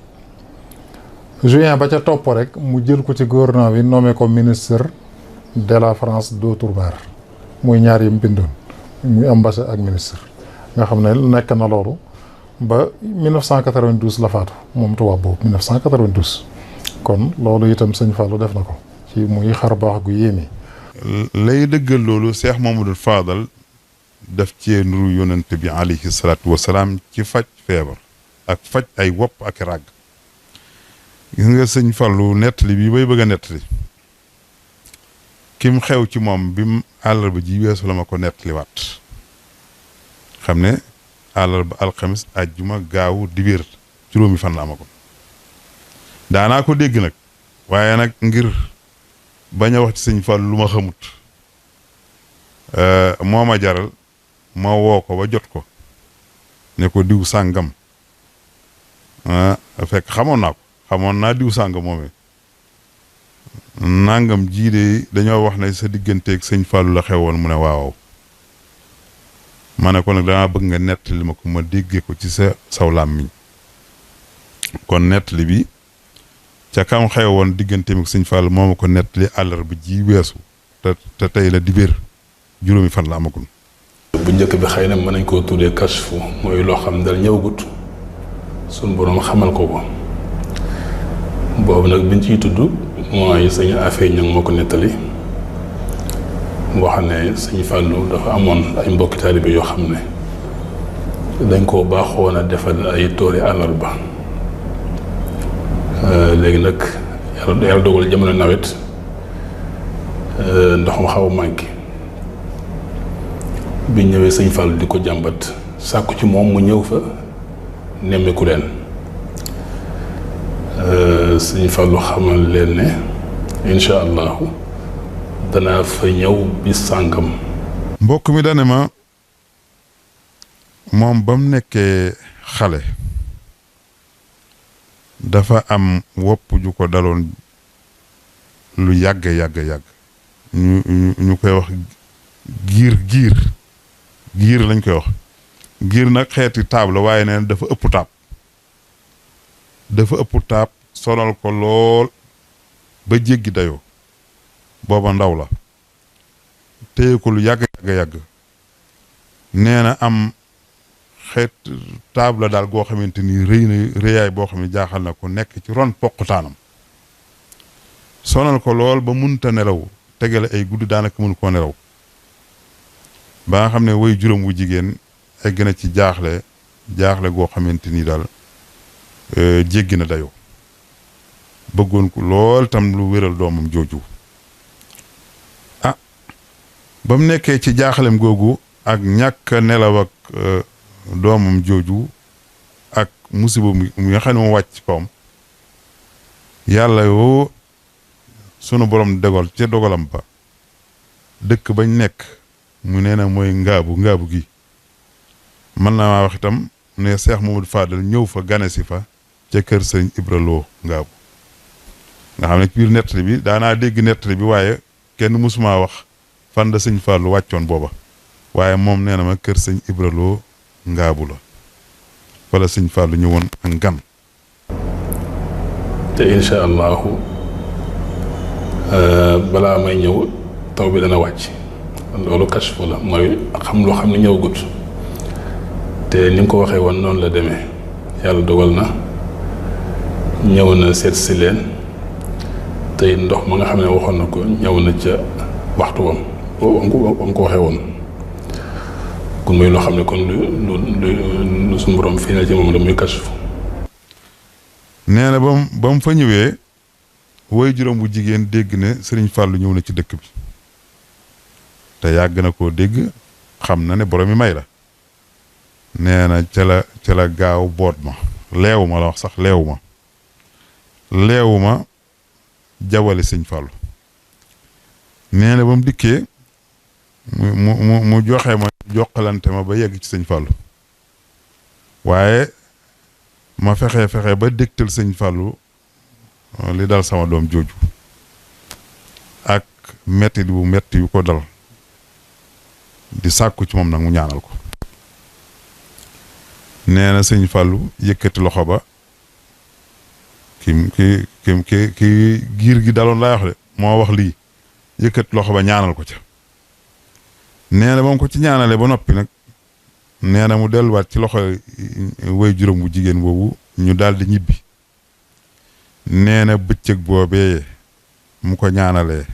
juin ba ca topp rek mu jël ko ci gouvernement bi nommé ko ministre de la France d'outre-mer muy ñaar yi mu bindoon muy ambassadeur ak ministre nga xam ne nekk na loolu ba 1992 la faatu moom tubaab boobu 1992 kon loolu itam sëñ Fallou def na ko ci muy xar baax gu yéeme. lay dëggal loolu Cheikh Mamadou Fadal daf cee nuru yonent bi alayhi salaatu wasalaam ci faj feebar ak faj ay wopp ak ràgg gis nga sëñ Fallou nettali bi bay bëgg a nettali kim xew ci moom bi mu àllarba ji weesu la ma ko nettaliwaat xam ne àllarba alxamis àjjuma gaawu dibéer juróomi fan la ama ko daanaa ko dégg nag waaye nag ngir bañ a wax ci sëñ Fallou lu ma xamut moo ma jaral ma woo ko ba jot ko ne ko diw sàngam fekk xamoon naa diw sàngam moomee nangam jii de dañoo wax ne sa digganteeg sëñ Fallou la xewoon mu ne waaw ma ne ko nag danaa bëgg nga nettali ma ko ma déggee ko ci saw làmmiñ kon nettali bi ca kam xewoon digganteem ak sëñ Fallou moo ma ko nettali àllarba ji weesu te tey la dibéer juróomi fan la amagul. bu njëkk bi xëy na mën nañ koo tuddee kashfu mooy loo xam dal ñëwagut suñ borom xamal ko boobu nag biñ ciy tudd mooy sëñ Afee ñoom moo ko nettali wax ne sëñ Fallou dafa amoon ay mbokki taalibe yoo xam ne dañ koo baaxoon a defal ay toori àllarba léegi nag yàlla dogal jamono nawet ndox ma xaw a manqué bi ñëwee sëñ Fallou di ko jàmbat sàkku ci moom mu ñëw fa nemmeeku leen sëñ Fallou xamal leen ne incha allahu danaa fa ñëw bis sàngam. mbokk mi dane ma moom ba mu nekkee xale dafa am wopp ju ko daloon lu yàgg ñu koy wax giir lañ koy wax giir nag xeeti taab la waaye neen dafa ëpp taab sonal ko lool ba jéggi dayoo booba ndaw la téye ko lu yàgg nee na am xeet taab la daal goo xamante ni rëy na rëyaay boo xam ne jaaxal na ko nekk ci ron poqutaanam sonal ko lool ba munta nelaw tegale ay guddi daanaka mënu koo nelaw ba nga xam ne way juróom wu jigéen egg na ci jaaxle goo xamante ni daal jéggi na dayoo bëggoon ko lool tam lu wéral doomam jooju ba mu nekkee ci jaaxalem googu ak ñàkk nelaw ak doomam jooju ak musiba mi nga xam ne moo wàcc kawam yàlla yoo sunu borom dogal ca dogalam ba dëkk bañ nekk mu nee na mooy ngaabu gi mën naa maa wax itam ne Cheikh Mamadou Fadal ñëw fa gane si fa ca kër sëñ Ibra Lo ngaabu nga xam ne ci biir nettali bi daanaa dégg nettali bi waaye kenn mësumaa wax fan la sëñ Fallou wàccoon booba waaye moom nee na ma kër sëñ Ibra Lo ngaabu la wala sëñ Fallou ñëwoon ak gan. te incha allahu balaa may ñëw taw bi dana wàcc loolu kashfu la mooy xam loo xam ne ñëwagut te ni nga ko waxee woon noonu la demee yàlla dogal na ñëw na seet si leen tey ndox ma nga xam ne waxoon na ko ñëw na ca waxtu wam ko waxee woon kon muy loo xam ne kon lu suñu borom fii na ci moom la muy kashfu. nee na ba mu fa ñëwee woy juróom bu jigéen dégg ne sëriñ Fallou ñëw na ci dëkk bi te yàgg na koo dégg xam na ne borom mi may la nee na ca la gaaw boot ma leewu ma la wax sax leewu ma jawale sëñ Fallou nee na ba mu dikkee mu joxe ma jokkalante ma ba yegg ci sëñ Fallou waaye ma fexe ba dégtal sëñ Fallou li dal sama doom jooju ak metti bu metti yu ko dal di sàkku ci moom nag mu ñaanal ko nee na sëñ Fallou yëkkati loxo ba ki giir gi daloon laa wax de moo wax lii yëkkati loxo ba ñaanal ko ca nee na ba mu ko ci ñaanalee ba noppi nag nee na mu delluwaat ci loxo way juróom bu jigéen boobu ñu daal di ñibbi nee na bëccëg boobee mu ko ñaanalee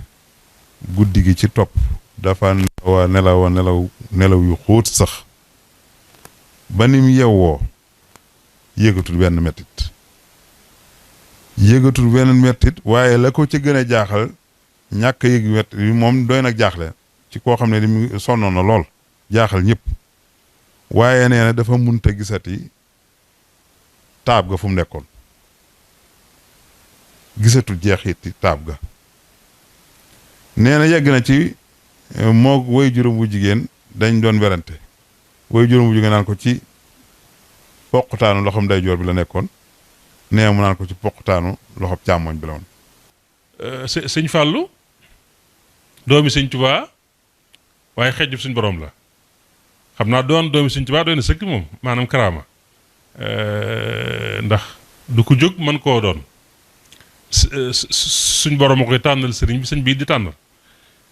guddi gi ci topp dafa nelaw yu xóot sax ba ni mu yewwoo yëgatul benn mettit waaye la ko ci gën a jaaxal ñàkk yëg mettit yi moom doy nag jaaxle ci koo xam ne di mu sonnoon na lool jaaxal ñëpp waaye nee na dafa munta gisati taab ga fu mu nekkoon gisatul jeexiti taab ga nee na yegg na ci moog woy juróom bu jigéen dañ doon werante woy juróom bu jigéen naan ko ci poqutaanu loxoom ndeyjoor bi la nekkoon nee mu naan ko ci poqutaanu loxoom càmmoñ bi la woon. sëñ Fallou doomi sëñ Tuubaa waaye xejjub suñ borom la xam naa doon doomi sëñ Tuubaa doy na sëkk moom maanaam karaama ndax du ko jóg mën koo doon suñ borom a koy tànnal sëriñ bi sëñ bii di tànnal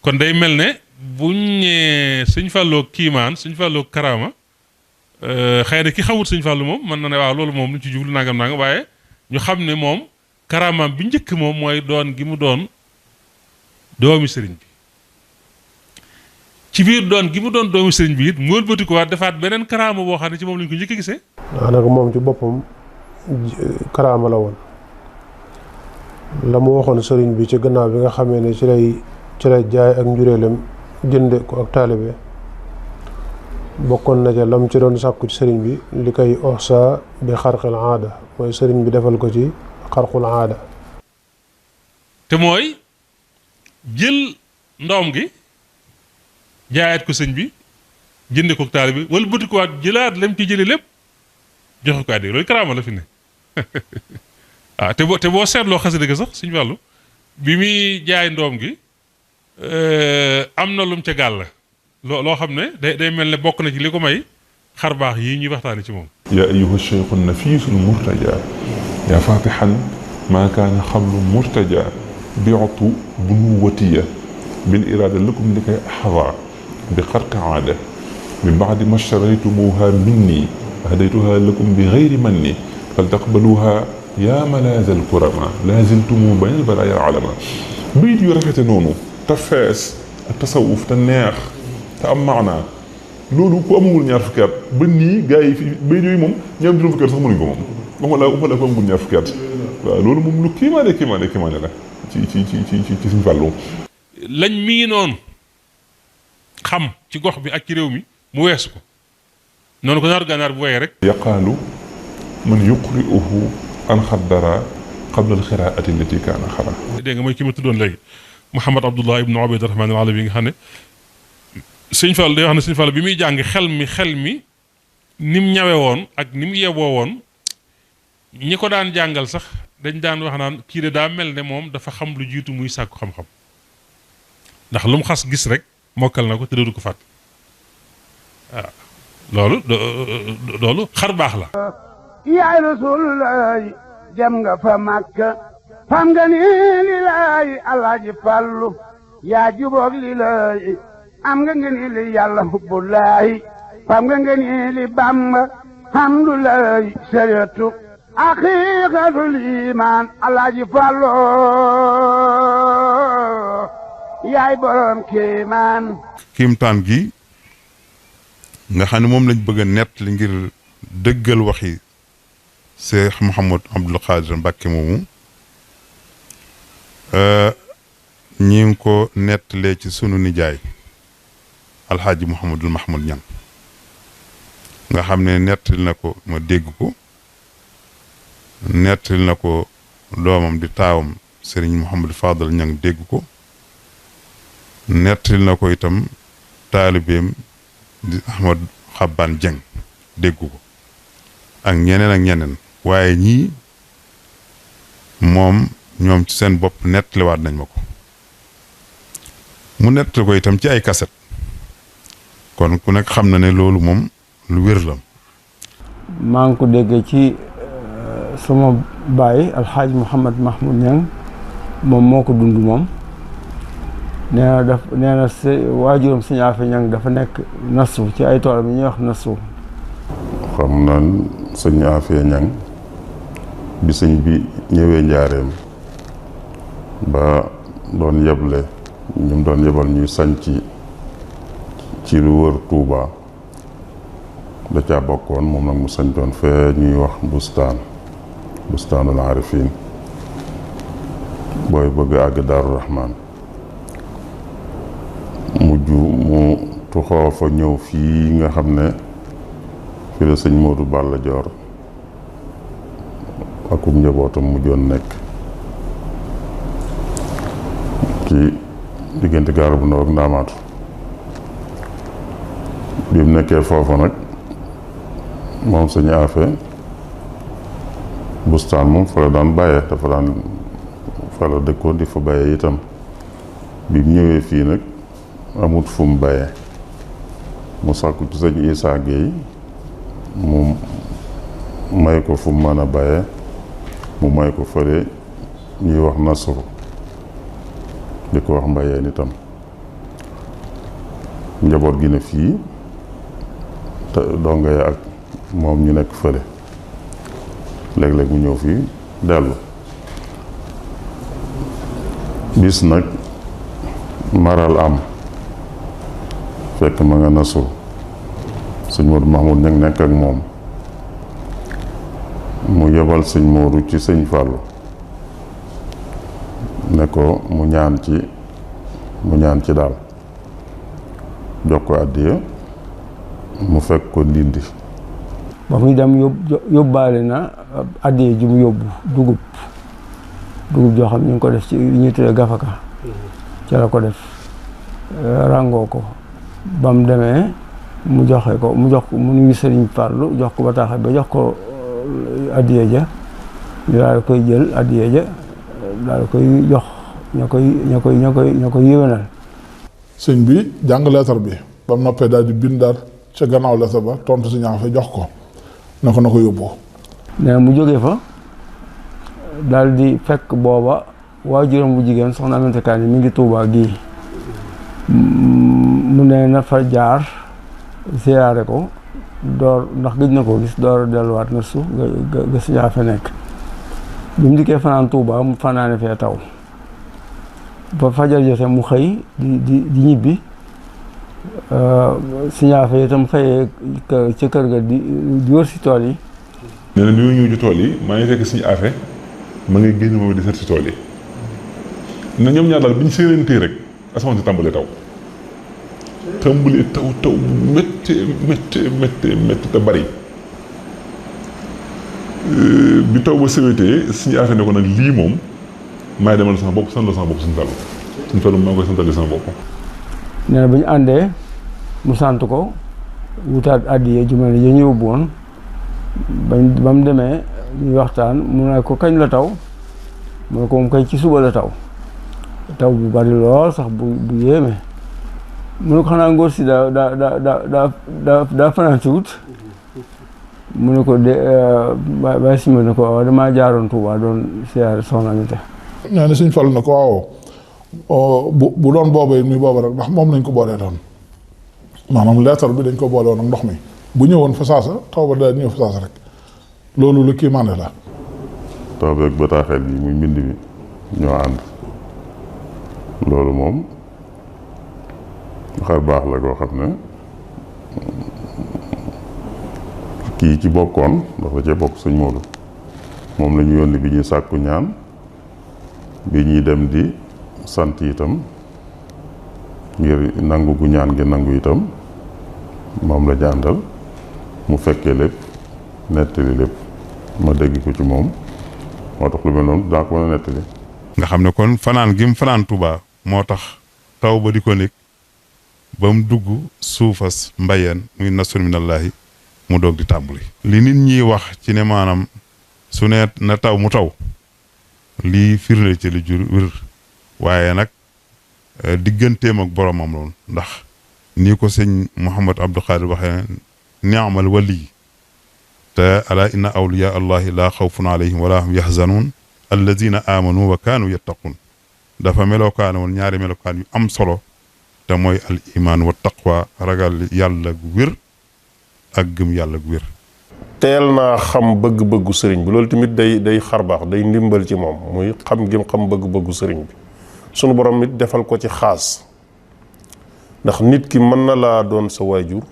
kon day mel ne buñ ñee sëñ Fallou kiimaan sëñ Fallou karaama xëy na ki xamut sëñ Fallou moom mën na ne waaw loolu moom lu ci jublu nangam waaye ñu xam ne moom karaamaam bi njëkk moom mooy doon gi mu doon doomi sëriñ bi ci biir doon gi mu doon doomi sëriñ bi it mu wëlbati ko waat defaat beneen karaama boo xam ne ci moom lañ ko njëkk a gisee. daanaka moom ci boppam karaama la woon la mu waxoon sëriñ bi ci gannaaw bi nga xamee ne ci lay jaay ak njureelam jënde ko ak taalibe bokkoon na ca lam ci doon sàkku ci sëriñ bi li koy oxsa bi xarqul aada mooy sëriñ bi defal ko ci xarqul aada te mooy jël ndoom gi jaayaat ko sëñ bi jënde ko taalibe wala bëti ko waat jëlaat lam ci jële lépp joxe ko addi loolu karaama la fi ne te boo seetloo xasida ga sax sëñ Fallou bi muy jaay ndoom gi am na lum ca gàll loo xam ne day mel ne bokk na ci li ko may xar baax yii ñuy waxtaane ci moom yaa ayyuha cheikhu nafiisul murtaja yaa fatixan maa kaana xablu murtaja biatu bunuwatiya bil iraada lakum li koy axda bi xarqi aada min baadi ma shtaraytumuha minni hadaytuha lakum bi gayri manni fal taqbaluha yaa malaaza alkurama laaziltumu bayna albaraaya alama bayit yu rafete noonu te fees ak tasawuf te neex te am maanaa loolu ku amagul ñaar fukki at ba nii gars yi fi bayit yooyu moom ñaar juróom fukki at sax mënuñ ko moom waxuma la ko amagul ñaar fukki at waaw loolu moom lu kiimaane la ci Sëñ Fallu lañ mii noonu xam ci gox bi ak ci réew mi mu weesu ko noonu ko naaru gànnaar bu woyee rek yaqaalu man yuqri'uhu an xaddara qabla alxiraati allati kaana xara dégg nga mooy ki ma tuddoon léegi Mouhamad Abdullah ibnu Ubayd Rahmaan al-Alawi nga xam ne sëñ Fall day wax ne sëñ Fall bi muy jàng xel mi ni mu ñawe woon ak ni mu yeboo woon ñi ko daan jàngal sax dañ daan wax naan kii de daa mel ne moom dafa xam lu jiitu muy sàkku xam-xam ndax lu mu xas gis rek mokkal na ko te dootu ko fàtte waaw loolu xar baax la. yaay Rasulullaay dem nga fa Makka fam nga ni lilaay Alaaji Fallu yaa juboog lilaay am nga ni li yàlla hubbulaay fam nga ni li Bamba hamdulaay sariyatu haqiqatul iman Alaaji Fallu yaay borom kéemaan. kiimtaan gi nga xam ne moom lañ bëgg a nett li ngir dëggal waxi Cheikh Mouhamad Abdoul Khadir Mbacké moomu ñi ngi ko nettalee ci sunu nijaay alxaaji Mouhamadul Mahmoud Ñang nga xam ne nettali na ko ma dégg ko nettali na ko doomam di taawam Serigne Mouhamadou Fadal Ñang dégg ko nettali na ko itam taalibeem di Ahmad Xabbaan Jeng dégg ko ak ñeneen waaye ñii moom ñoom ci seen bopp nettaliwaat nañ ma ko mu nettali ko itam ci ay kaset kon ku nekk xam na ne loolu moom lu wér la. maa ngi ko déggee ci sama baay alxaaj Mouhamad Mahmoud Ñang moom moo ko dund moom nee na waajuram sëñ Afe Ñang dafa nekk nasu ci ay toolam yi ñuy wax nasu. xam naan sëñ Afe Ñang bi sëñ bi ñëwee njaareem ba doon yeble ñu doon yebal ñuy sañ ci lu wër Tuuba da caa bokkoon moom nag mu sañtoon fee ñuy wax bustaanul aarifin booy bëgg àgg Daaru Rahmaan mujj mu tuxoo fa ñëw fii nga xam ne fi la sëñ Modou Balla Joor akum njabootam mujjoon nekk ci diggante Gaar bu Ndaw ak Ndaamaatu bi mu nekkee foofu nag moom sëñ Afe bustaan moom fa la daan bàyyee dafa daan fa la dëkkoon di fa bàyyee itam bi mu ñëwee fii nag amut fu mu bàyyee mu sàkku ci sëñ Isaa Géey mu may ko fu mu mën a bàyyee mu may ko fële ñuy wax Nasru di ko wax Mbayeen itam njaboot gi ne fii te donga ya ak moom ñu nekk fële léeg-léeg mu ñëw fii dellu bis nag maral am fekk ma nga Nasru sëñ Modou Mahmoud Ñang nekk ak moom mu yebal sëñ Modou ci sëñ Fallou ne ko mu ñaan ci daal jox ko àddiya mu fekk ko Ndindi ba muy dem yóbbaale na àddiya ji mu yóbbu dugub joo xam ñu ngi ko def ci ñuy tuddee gafaka ci la ko def ràngoo ko ba mu demee mu jox ko mu nuyu Sëriñ Fallou jox ko bataaxal ba jox ko addiya ja ñu daal koy jël addiya ja daal koy jox ña koy yéwénal. sëñ bi jàng leetar bi ba mu noppee daal di bindaat ca gannaaw leetar ba tontu si ñaax fa jox ko na ko yóbbu. nee mu jógee fa daal di fekk booba waajuram bu jigéen soxna Aminata Kane mi ngi Tuubaa gii mu ne na fa jaar siyaare ko door ndax gëj na ko gis door a delluwaat na suuf ga siñaa fe nekk bi mu dikkee fanaan Tuubaa mu fanaane fee taw ba fajar jote mu xëy di ñibbi siñaa fe itam xëyee ca kër ga di wër si tool yi. nee na bi ma ñëw ci tool yi maa ngi fekk suñu affaire ma ngay génn moom di seet si tool yi na ñoom ñaar daal bi ñu séenantee rek asamaan si tàmbalee taw taw bu métti te bari bi taw ba sewetee suñu affaire ne ko nag lii moom maay demal sama bopp sant la sama bopp suñu Fallu maa ngi koy santal sama bopp. nee na ba ñu àndee mu sant ko wutaat àddiya ju mel ne ñu yóbbu woon ba mu demee ñuy waxtaan mu ne ko kañ la taw mu ne ko moom kay ci suba la taw bu bari lool sax bu yéeme mu ne ko xanaa ngóor si daa fanaan si wut mu ne ko de bàyyi si ma ne ko waaw damaa jaaroon Tuubaa doon siyaare soxna Aminta. nee na Sëñ Fallu na ko waaw bu doon booba muy booba rek ndax moom lañ ko boolee doon maanaam leetar bi dañ ko boole woon ak ndox mi bu ñëwoon fa saasa taw ba daal ñëw fa saasa rek loolu lu kii mànde la. taw bi ak bataaxel bi muy mbind mi ñoo ànd loolu moom xar baax la koo xam ne kii ci bokkoon dafa cee bokk sëñ Moodu moom la ñu yónni bi ñuy sàkku ñaan bi ñuy dem di sant itam ngir nangu gu ñaan gi nangu itam moom la jàndal mu fekkee lépp nettali lépp ma dégg ko ci moom moo tax lu mel noonu daa ko mën a nettali. nga xam ne kon fanaan gi mu fanaan Tuubaa moo tax taw ba di ko nekk ba mu dugg suufas mbayeen muy nasr minallaahi mu doog di tàmbali. li nit ñi wax ci ne maanaam su ne na taw mu taw lii firnde ci li jur wér waaye nag digganteem ak boromam loolu ndax nii ko sëñ Mouhamad Abdou Khadir waxee ni'mal wali te ala inna awliya allahi laa xawfun alayhim wala hum yahzanun alladina amanu wa kaanu yattaqun dafa melokaan woon ñaari melokaan yu am solo te mooy al iman wa taqwa ragal yàlla gu wér ak gëm yàlla gu wér. teel naa xam bëgg-bëggu sëriñ bi loolu tamit day xarbaax day ndimbal ci moom muy xam gim xam bëgg-bëggu sëriñ bi sunu borom it defal ko ci xaas ndax nit ki mën na laa doon sa waajur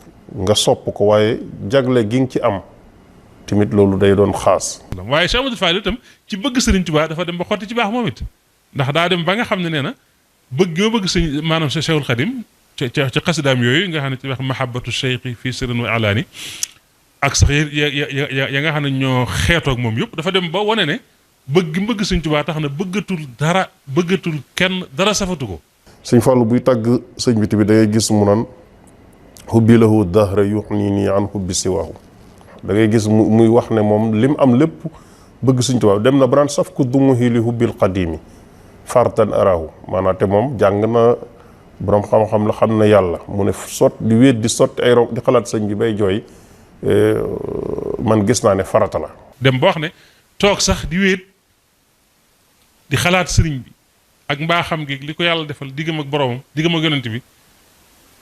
nga sopp ko waaye jagle gi nga ci am tamit loolu day doon xaas. waaye Cheikh Amadou Fadil itam ci bëgg sëriñ Tuubaa dafa dem ba xotti ci baax moom it ndax daa dem ba nga xam ne nee na bëgg yoo bëgg sëñ maanaam sa Cheikhul Xadim ci xasidaam yooyu nga xam ne ci wax mahabbatu cheikhi fii sirrin wa alaani ak sax ya nga xam ne ñoo xeetoog moom yëpp dafa dem ba wane ne bëgg sëñ Tuubaa tax na bëggatul kenn dara safatu ko. sëñ Fallu buy tàgg sëñ bi tamit da ngay gis mu naan hubbi lahu dahra yuxnini an hubbi siwaahu da ngay gis muy wax ne moom lim am lépp bëgg sëñ Tuubaa dem na banaan saf ku dumuhi li hubbil qadimi fartan arahu maanaam te moom jàng na borom xam-xam la xam na yàlla mu ne di wéet di sotti ay di xalaat sëñ bi bay jooy man gis naa ne farata la. dem ba wax ne toog sax di wéet di xalaat sëriñ bi ak mbaaxam gi li ko yàlla defal diggam ak boromam diggam ak yonent bi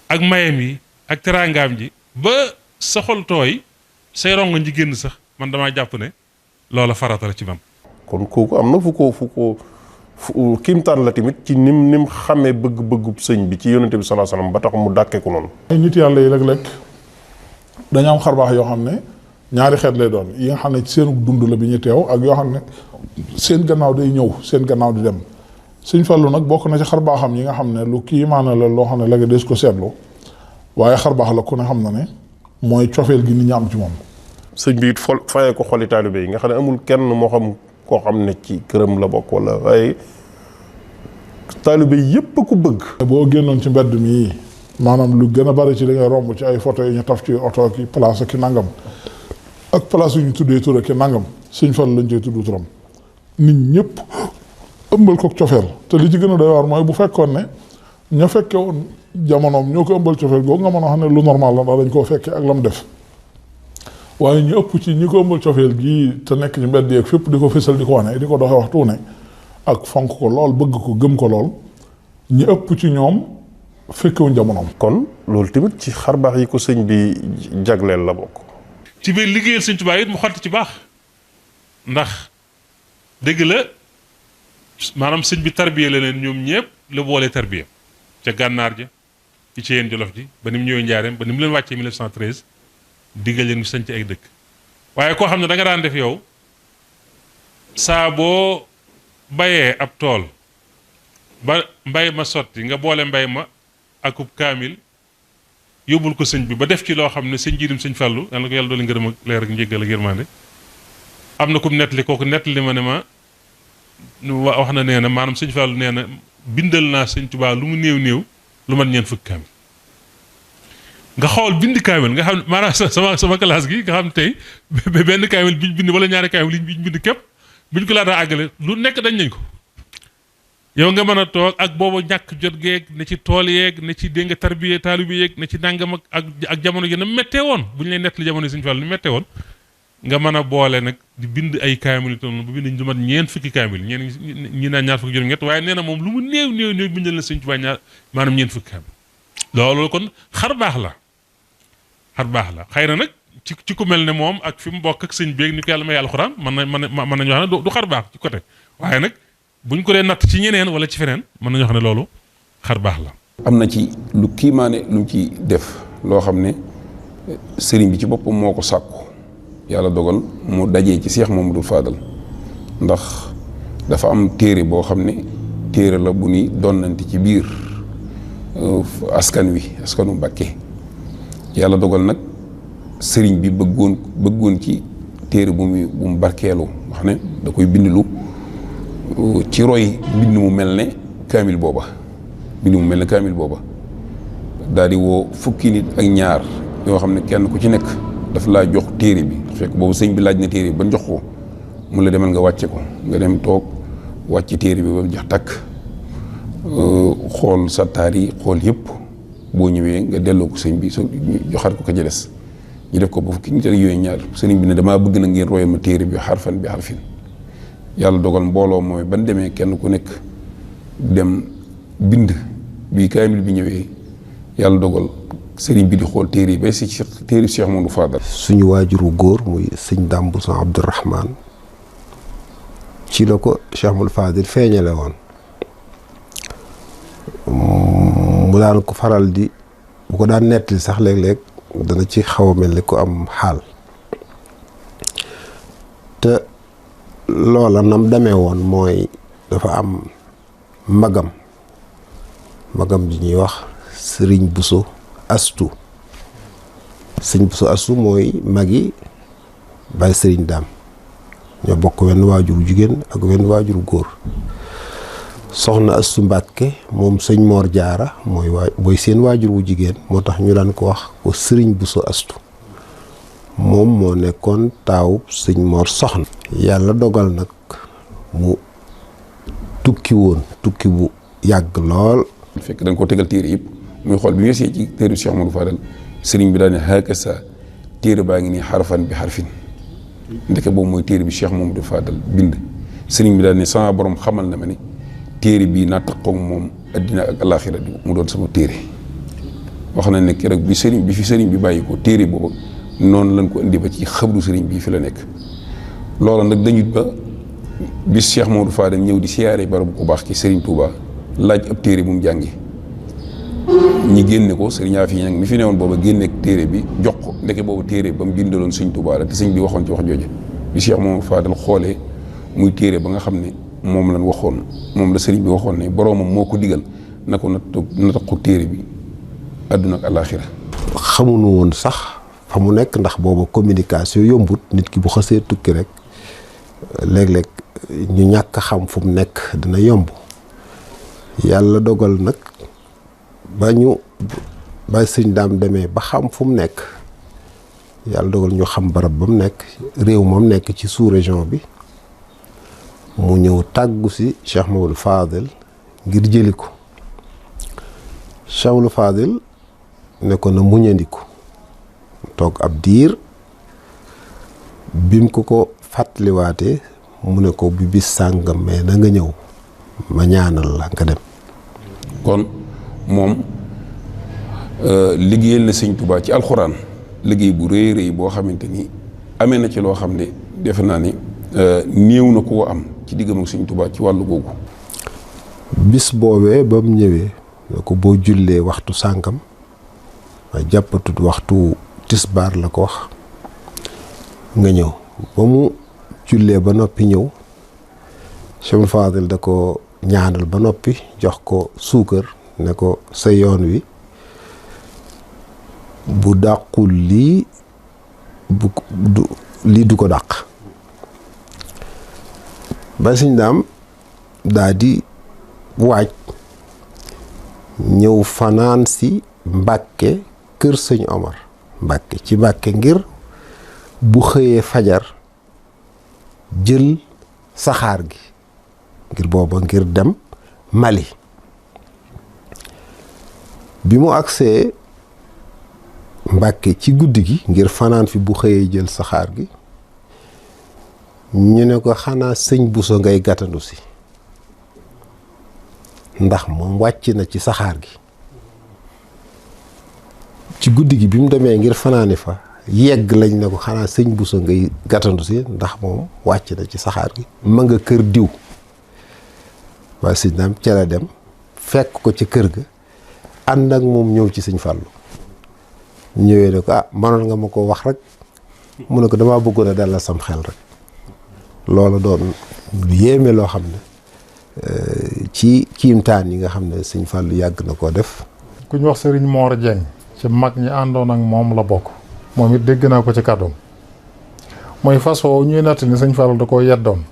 ak mayam yi ak teraangaam ji ba sa xol tooy say rongoñ ji génn sax man damaa jàpp ne loola farata la ci man. kon kooku am na fu ko kiimtaan la tamit ci nim xamee bëgg-bëggub sëñ bi ci yonent bi sallallahu alayhi wasallam ba tax mu dàkkee ko noonu. ay nit yàlla yi léeg-léeg dañoo am xarbaax yoo xam ne ñaari xeet lay doon yi nga xam ne seen dund la bi ñu teew ak yoo xam ne seen gannaaw day ñëw seen gannaaw di dem Sëñ Fallu nag bokk na ci xarbaaxam yi nga xam ne lu kii maana la loo xam ne léegi des ko seetlu waaye xarbaax la ku ne xam na ne mooy cofeel gi nit ñi am ci moom. sëñ bi it fayee ko xoli taalibe yi nga xam ne amul kenn moo xam koo xam ne ci këram la bokk wala waaye taalibe yépp a ko bëgg. boo génnoon ci mbedd mi maanaam lu gën a bari ci li ngay romb ci ay photo yi ñu taf ci oto ki place ki nangam ak place yu ñu tuddee tur ki nangam Sëñ Fallu lañ cey tudd turam nit ñëpp ëmbal ko cofeel te li ci gën a doy waar mooy bu fekkoon ne ña fekke woon jamonoom ñoo ko ëmbal cofeel googu nga mën a xam ne lu normal la ndax dañ koo fekke ak lam def waaye ñu ëpp ci ñi ko ëmbal cofeel gii te nekk ci mbedd yeeg fépp di ko fësal di ko wane di ko doxee waxtu ne ak fonk ko lool bëgg ko gëm ko lool ñi ëpp ci ñoom fekkewuñ jamonoom. kon loolu tamit ci xarbaax yi ko sëñ bi jagleel la bokk. ci biir liggéeyal sëñ Tuubaa it mu xotti ci baax ndax dëgg la maanaam sëñ bi tarbiya la leen ñoom ñëpp la boolee tarbiya ca gànnaar ja ci yéen jolof ji ba ni mu ñëwee njaareem ba ni mu leen wàccee 1913 diggal leen ñu sañ ci ay dëkk waaye koo xam ne da nga daan def yow saa boo bayee ab tool ba mbay ma sotti nga boole mbay ma akub kaamil yóbbul ko sëñ bi ba def ci loo xam ne sëñ jiidim sëñ Fallu yàlla na ko yàlla doole ngërëm ak leer ak njéggal ak yërmande am na kum nettali kooku nettali ma ne ma wax na nee na maanaam sëñ Fallu nee na bindal naa sëñ Tuubaa lu mu néew lu mat ñeent fukki kaamil nga xool bind kaamil nga xam ne maanaam sama classe gi nga xam ne tey benn kaamil biñ bind wala ñaari kaamil liñ bind képp buñ ko laataa àggale lu nekk dañ nañ ko yow nga mën a toog ak booba ñàkk jot geeg ne ci tool yeeg ne ci dégg nga tarbiye taalibe yeeg ne ci nangam ak jamono ji na méttee woon bu ñu lay nettali jamono yi Sëñ Fallu ni méttee woon nga mën a boole nag di bind ay kaamil itam bu bind ñu mat ñeent fukki kaamil ñi naan ñaar fukki juróom-ñett waaye nee na moom lu mu néew bindal na Sëñ Tuubaa maanaam ñeent fukki kaamil loolu kon xar baax la xëy na nag ci ku mel ne moom ak fi mu bokk ak sëñ beeg ni ko yàlla may alxuraan mën nañu wax ne du xar baax ci côté waaye nag buñ ko dee natt ci ñeneen wala ci feneen mën nañu wax ne loolu xar baax la. am na ci lu kiimaane lu mu ci def loo xam ne sëriñ bi ci boppam moo ko sàkku yàlla dogal mu dajee ci Cheikh Mamadou Fadal ndax dafa am téere boo xam ne téere la bu ni donnante ci biir askanu Mbàkke yàlla dogal nag sëriñ bi bëggoon ci téere bu mu barkeelu wax ne da koy bindlu ci roy mbind mu mel ne kaamil booba daal di woo fukki nit ak ñaar yoo xam ne kenn ku ci nekk daf laa jox téere bi fekk boobu sëñ bi laaj na téere bi ba jox ko mu la demal nga wàcce ko nga dem toog wàcc téere bi ba mu jox takk xool sattaar yi xool yëpp boo ñëwee nga delloo ko sëñ bi joxaat ko ka ca des ñu def ko ba fukki nit ak yooyu ñaar sëriñ bi ne damaa bëgg na ngeen royal ma téere bi xarfan bi xarfin yàlla dogal mbooloo mooy ban demee kenn ku nekk dem bind bi kaamil bi ñëwee yàlla dogal sëriñ bi di xool téere yi ba si téere Cheikh Mamadou Fadal. suñu waajuru góor muy sëñ Dame Bousso Abdourahman ci la ko Cheikh Mamadou Fadal feeñale woon mu daan ko faral di bu ko daan nettali sax léeg-léeg dana ci xaw a mel ni ku am xaal te loola nam demee woon mooy dafa am magam ji ñuy wax sëriñ Bousso Astu sëriñ Bousso Astu mooy magi Baay sëriñ Daam ñoo bokk wenn waajuru jigéen ak wenn waajuru góor soxna Astu Mbàkke moom sëñ Moor Jaara mooy seen waajur wu jigéen moo tax ñu daan ko wax ko sëriñ Bousso Astu moom moo nekkoon taawub sëñ Moor Soxna yàlla dogal nag mu tukki bu yàgg lool fekk dañ ko tegal téere yëpp muy xool bi mu yesee ci téere Cheikh Mamadou Fadal sëriñ bi daal ne hakasa téere baa ngi nii xarfan bi xarfin ndeke boobu mooy téere bi Cheikh Mamadou Fadal bind sëriñ bi daal ne sama borom xamal na ma ne téere bii naa taqoog moom addina ak alaxira mu doon sama téere wax na ne keroog bi fi sëriñ bi bàyyi ko téere boobu noonu lañ ko indi ba ci xabru sëriñ bii fi la nekk loola nag dañu ba bis Cheikh Mamadou Fadal ñëw di siyaare barabu ku baax ki sëriñ Touba laaj ab téere bu mu jàngi ñi génne ko sëriñ Afi nag mi fi newoon booba génne téere bi jox ko ndeke boobu téere ba mu bindaloon sëñ Touba la te sëñ bi waxoon ci wax jooje bi Cheikh Mamadou Fadal xoolee muy téere ba nga xam ne moom lañ waxoon moom la sëriñ bi waxoon ne boroomam moo ko digal na ko nataqu téere bi àdduna ak alaaxira xamuñu woon sax fa mu nekk ndax booba communication yombut nit ki bu xasee tukki rek léeg-léeg ñu ñàkk a xam fu mu nekk dina yomb yàlla dogal nag ba sëñ Daam demee ba xam fu mu nekk yàlla dogal ñu xam barab ba mu nekk réew moom nekk ci sous-région bi mu ñëw tàggu si Cheikh Mamadou Fadel ngir jëli ko Cheikh Mamadou Fadel ne ko na muñandiku toog ab diir bim ko fàttaliwaatee mu ne ko bi bis sàngam mais na nga ñëw ma ñaanal la nga dem kon moom liggéeyal na sëñ Touba ci alxuraan liggéey bu rëy rëy boo xamante ni amee na ci loo xam ne defe naa ni néew na koo am ci diggam ak sëñ Touba ci wàllu googu bis boobee ba mu ñëwee ne ko boo jullee waxtu sàngam ma jàppatut waxtu tisbaar la ko wax nga ñëw ba mu jullee ba noppi ñëw Cheikh Fadel da ko ñaanal ba noppi jox ko suukar ne ko sa yoon wi bu dàqul lii lii du ko dàq ba sëñ Daam daa di waaj ñëw fanaan si Mbàkke kër sëñ Omar Mbàkke ci Mbàkke ngir bu xëyee fajar jël saxaar gi ngir booba ngir dem Mali bi mu agsee Mbàkke ci guddi gi ngir fanaan fi bu xëyee jël saxaar gi ñu ne ko xanaa sëñ Buso ngay gàttandu si ndax moom wàcc na ci saxaar gi ci guddi gi bi mu demee ngir fanaani fa yegg lañ ne ko xanaa sëñ Buso ngay gàttandu si ndax moom wàcc na ci saxaar gi ma nga kër diw waaye sëñ daam ca la dem fekk ko ci kër ga ànd ak moom ñëw ci sëñ Fàllu ñëwee ne ko mënoon nga ma ko wax rek mu ne ko damaa bëggoon a dalal sam xel rek loolu doon lu yéeme loo xam ne ci kiimtaan yi nga xam ne sëñ Fàllu yàgg na koo def. ku ñu wax Serigne Mor Dieng ci mag ñi àndoon ak moom la bokk moom it dégg naa ko ci kàddoom mooy fas woowu ñuy natt ni sëñ Fàllu da koo yeddoon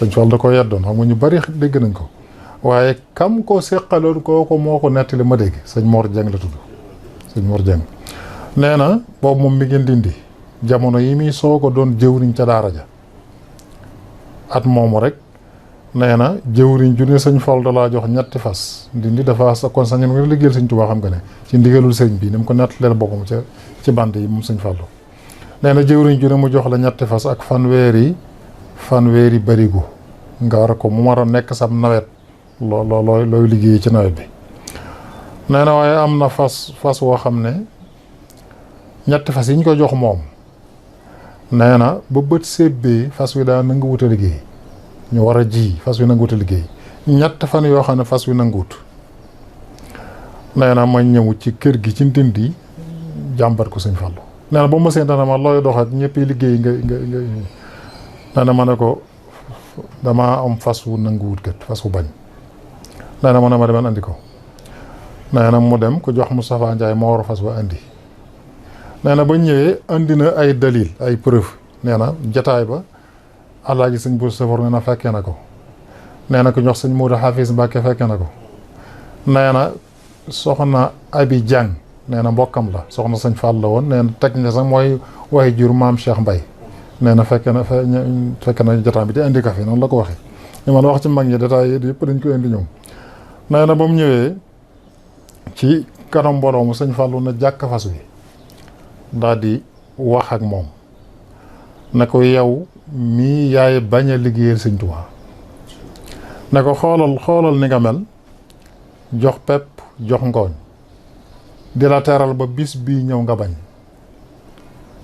sëñ Fàllu da koo yeddoon xam nga ñu bari dégg nañ ko waaye kam ko séqaloon kooku moo ko nettali ma dégg sëñ Mor Dieng la tudd sëñ Mor Dieng nee na boobu moom mi ngi Ndindi jamono yi muy soo ko doon jëwriñ ca daara ja at moomu rek nee na jëwriñ ju ne sëñ Fall da laa jox ñetti fas Ndindi dafa sa kon sañ nga liggéeyal sëñ Tuubaa xam nga ne ci ndigalul sëñ bi ni mu ko nettaleel boppam ci bant yi moom sëñ Fallu nee na jëwriñ ju ne mu jox la ñetti fas ak fanweeri barigo nga war ko mu war a nekk sam nawet looy liggéey ci nawet bi nee na waaye am na fas woo xam ne ñetti fas yi ñu ko jox moom nee na ba bët sébbee fas wi daa nangu wut a liggéey ñu war a ji fas wi nangu wut a liggéey ñett fan yoo xam ne fas wi nanguwut nee na ma ñëw ci kër gi ci Ndindi jàmbat ko sëñ Fallu nee na ba ma seen dana ma looy dox ak ñëpp liggéey nga nee na ma ne ko damaa am fas wu nanguwut kat fas wu bañ nee na ma ne ma demen andi ko nee na mu dem ku jox Moustapha Ndiaye moo war a fas wa andi nee na ba ñëwee andi na ay dalil ay preuve nee na jataay ba alaaji sëñ bu safor nee na fekkee na ko nee na ku ñox sëñ Moodu Xaafis Mbàkke fekkee na ko nee na soxna Abi Jàng nee na mbokkam la soxna sëñ Fall la woon nee na teg na sax mooy waaye jur maam Cheikh Mbay nee na fekke na jataay bi di indi café noonu la ko waxee li man wax ci mag ñi détail yëpp dañ ko indi ñoom nee na ba mu ñëwee ci kanam boroomu sëñ Fallu na jàkk fas wi daal di wax ak moom ne ko yow mii yaay bañ a liggéeyal sëñ Tuubaa ne ko xoolal ni nga mel jox pepp jox ngooñ di la teral ba bis bii ñëw nga bañ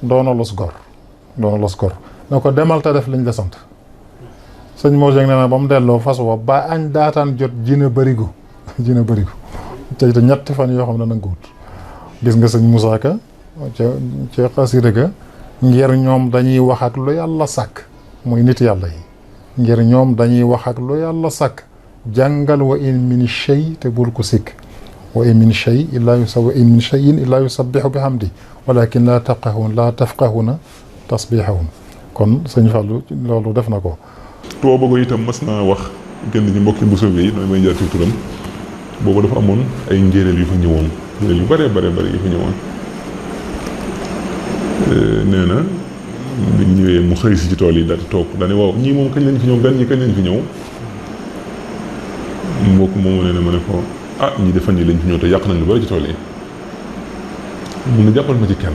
doona los gor ne ko demal te def liñ la sant sëñ Mor Dieng nee na ba mu delloo fas wa ba añ daataan jot jina bërigo te ñetti fan yoo xam ne nanguwut gis nga sëñ Moussa Ka ca xasida ga ngir ñoom dañuy wax ak lu yàlla sàkk muy nit yàlla yi ngir ñoom dañuy wax ak lu yàlla sàkk jàngal wa in min shay te bul ko sikk wa in min shay illaa yusabbihu bi hamdi walakin laa tafqahuna tasbihahum kon sëñ Fallu loolu def na ko too bëggo itam mas naa wax gën ñi mbokki bu sauvé yi nooy may jaar ci turam boobu dafa amoon ay njéeréel yu fa ñëwoon njéeréel yu bare yu fa ñëwoon nee na bi ñëwee mu xëy si ci tool yi daal di toog daane waaw ñii moom kañ lañ fi ñëw gan ñi kañ lañ fi ñëw mbokk moomu nee na ma ne ko ñii defan yi lañ fi ñëw te yàq nañ lu bari ci tool yi mun na jàppal ma ci kenn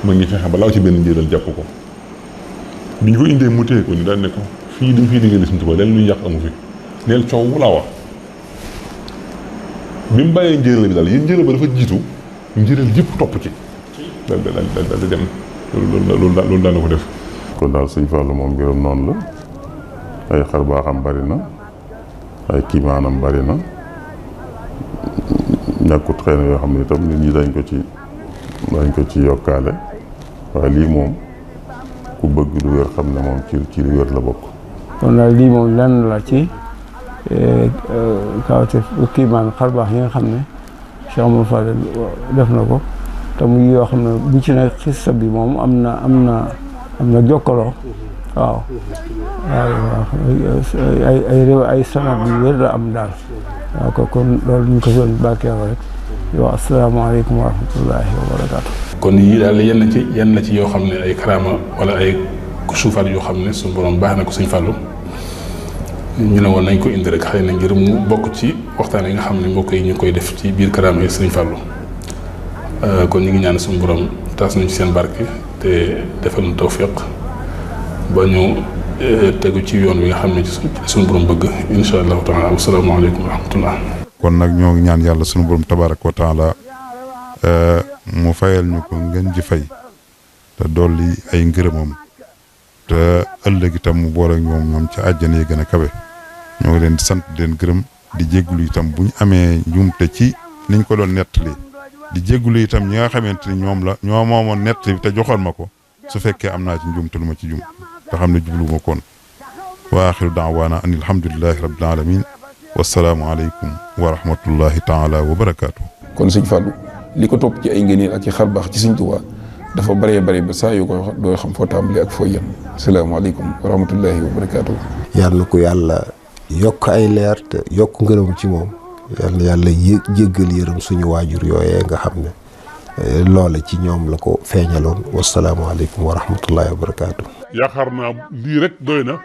ma ngi fexe ba laaw ci benn njéeréel jàpp ko bi ñu ko indee mu téye ko ni daal ne ko fii dañ fiy liggéey Sëñ Tuubaa leen luy yàq amu fi neel coow mu laa wax bi mu bàyyee njéeréel bi daal yéen njéeréel ba dafa jiitu njéeréel yëpp topp ci daal di dem loolu daan na ko def. kon daal sëñ Fallu moom mbiram noonu la ay xar baaxam bari na ay kiimaanam bari na ñàkkut xëy na yoo xam ne itam nit ñi dañ ko ci yokkaale waaye lii moom ku bëgg lu wér xam ne moom ci lu wér la bokk. kon daal lii moom lenn la ci kawte kiimaan xar baax yi nga xam ne Cheikh Amadou Fadel def na ko te muy yoo xam ne bu ci ne xissa bi moom am na jokkaloo waaw ay sanad yu wér la am daal waaw kon loolu ñu ko doon bàkkeew rek yow asalaamaaleykum wa rahmatullahi wa barakaatu. kon yii daal yenn la ci yoo xam ne ay karaama wala ay suufaat yoo xam ne suñu borom baax na ko Sëñ Fallu ñu ne woon nañ ko indi rek xëy na ngir mu bokk ci waxtaan yi nga xam ne mbokk yi ñu koy def ci biir karaama yi Sëriñ Fallou kon ñu ngi ñaan suñu borom taas nañ ci seen barke te defal na tawfiq ba ñu tegu ci yoon wi nga xam ne ci suñu borom bëgg insha allahu taala. wasalaamaaleykum wa rahmatullah. kon nag ñoo ngi ñaan yàlla suñu borom tabaaraka wa taala mu fayal ñu ko ngeen ji fay te dolli ay ngërëmam te ëllëg itam mu boole ñoom ci àjjana yi gën a kawe. ñoo ngi leen di sant di leen gërëm di jéggulu itam bu ñu amee njuumte ci niñ ko doon nettali di jéggulu itam ñi nga xamante ni ñoo moomoon nettali te joxoon ma ko su fekkee am naa ci njuumte lu ma ci jum te xam ne jublu ma koon. wa axiru daawaana an alhamdulillahi rabbil alamin wassalaamu aleykum wa rahmatullahi taala wa barakaatu. kon sëñ Fallou li ko topp ci ay ngëneel ak ci xar baax ci sëñ Tuubaa dafa bëree bëri ba saa yu koy wax doo xam foo tàmbali ak foo yem. asalaamaaleykum wa rahmatullahi wa barakaatu. yàlla na ko yàlla yokk ay leer te yokk ngërëm ci moom yàlla na yàlla jéggal yërëm suñu waajur yooyee nga xam ne loola ci ñoom la ko feeñaloon. wasalaamaaleykum wa rahmatullahi wa barakaatu. yaakaar naa lii rek doy na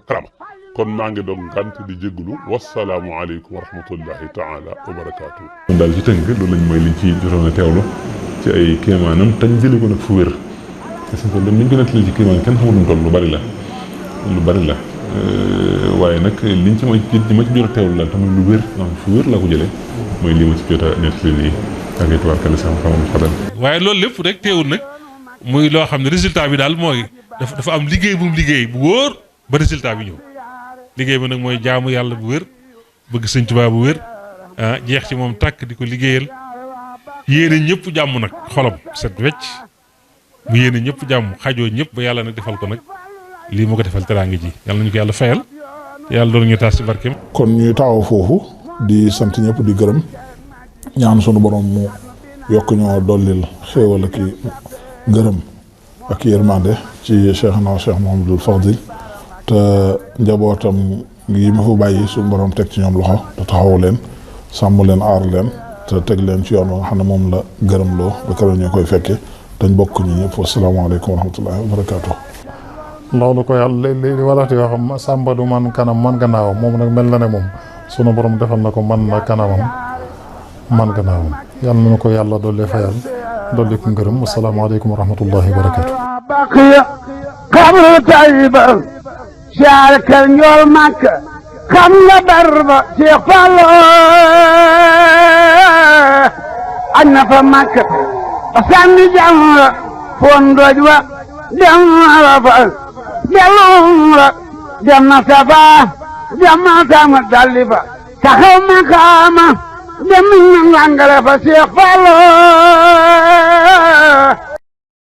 karama kon maa ngi doon ngant di jégalu wasalaamualeykum wa rahmatullahi taala wa barakaatu. kon daal ci tënk loolu lañ mooy liñ ci jotoon a teewlu ci ay kéemaanam tañ jëlee ko nag fu wér te suñ ko dem niñ ko nettali ci kéemaan kenn xamul lu bari la waaye nag liñ ci ma ci jot a teewlu daal tamit lu wér fu wér laa ko jëlee mooy li ma ci jot a nettali nii ak ay tubaarkalla sax xamam xadal. waaye loolu lépp rek teewul nag muy loo xam ne résultat bi daal mooy dafa am liggéey bu mu liggéey bu wóor ba résultat bi ñëw liggéey bi nag mooy jaamu yàlla bu wér bëgg Sëñ Tuubaa bu wér jeex ci moom tàkk di ko liggéeyal yéene ñëpp jàmm nag xolam set wecc bu yéene ñëpp jàmm xajoo ñëpp ba yàlla nag defal ko nag lii moo ko defal teraanga ji yàlla nañu ko yàlla fayal te yàlla doon ñu taas ci barkeem. kon ñuy taxaw foofu di sant ñëpp di gërëm ñaan sunu borom mu yokk ñoo dollil xéewal ak gërëm ak yërmande ci Cheikhna Cheikh Mouhamadul Fadil te njabootam yi ma fa bàyyi suñu borom teg ci ñoom loxo te taxawu leen sàmm leen aar leen te teg leen ci yoon wa nga xam ne moom la gërëm loo ba keroog ñu koy fekkee dañ bokk ñi ñëpp wasalaamaaleykum wa rahmatullahi wa barakaatu. loolu ko yàlla li wala ti wax sàmba du man kanam man gannaawam moom nag mel na ne moom sunu borom defal na ko man na kanamam man gannaawam yàlla na ko yàlla dolli fayal dolli ko ngërëm wasalaamaaleykum wa rahmatullahi wa barakaatu. baqiya xabru tayiba siyaare kër njool màkk xam nga barba Seex Fallu añ na fa màkk sànni jamra foon doj wa dem na fa delum ra dem na safa dem na sama dalli fa taxaw makaama dem na langale fa Seex Fallu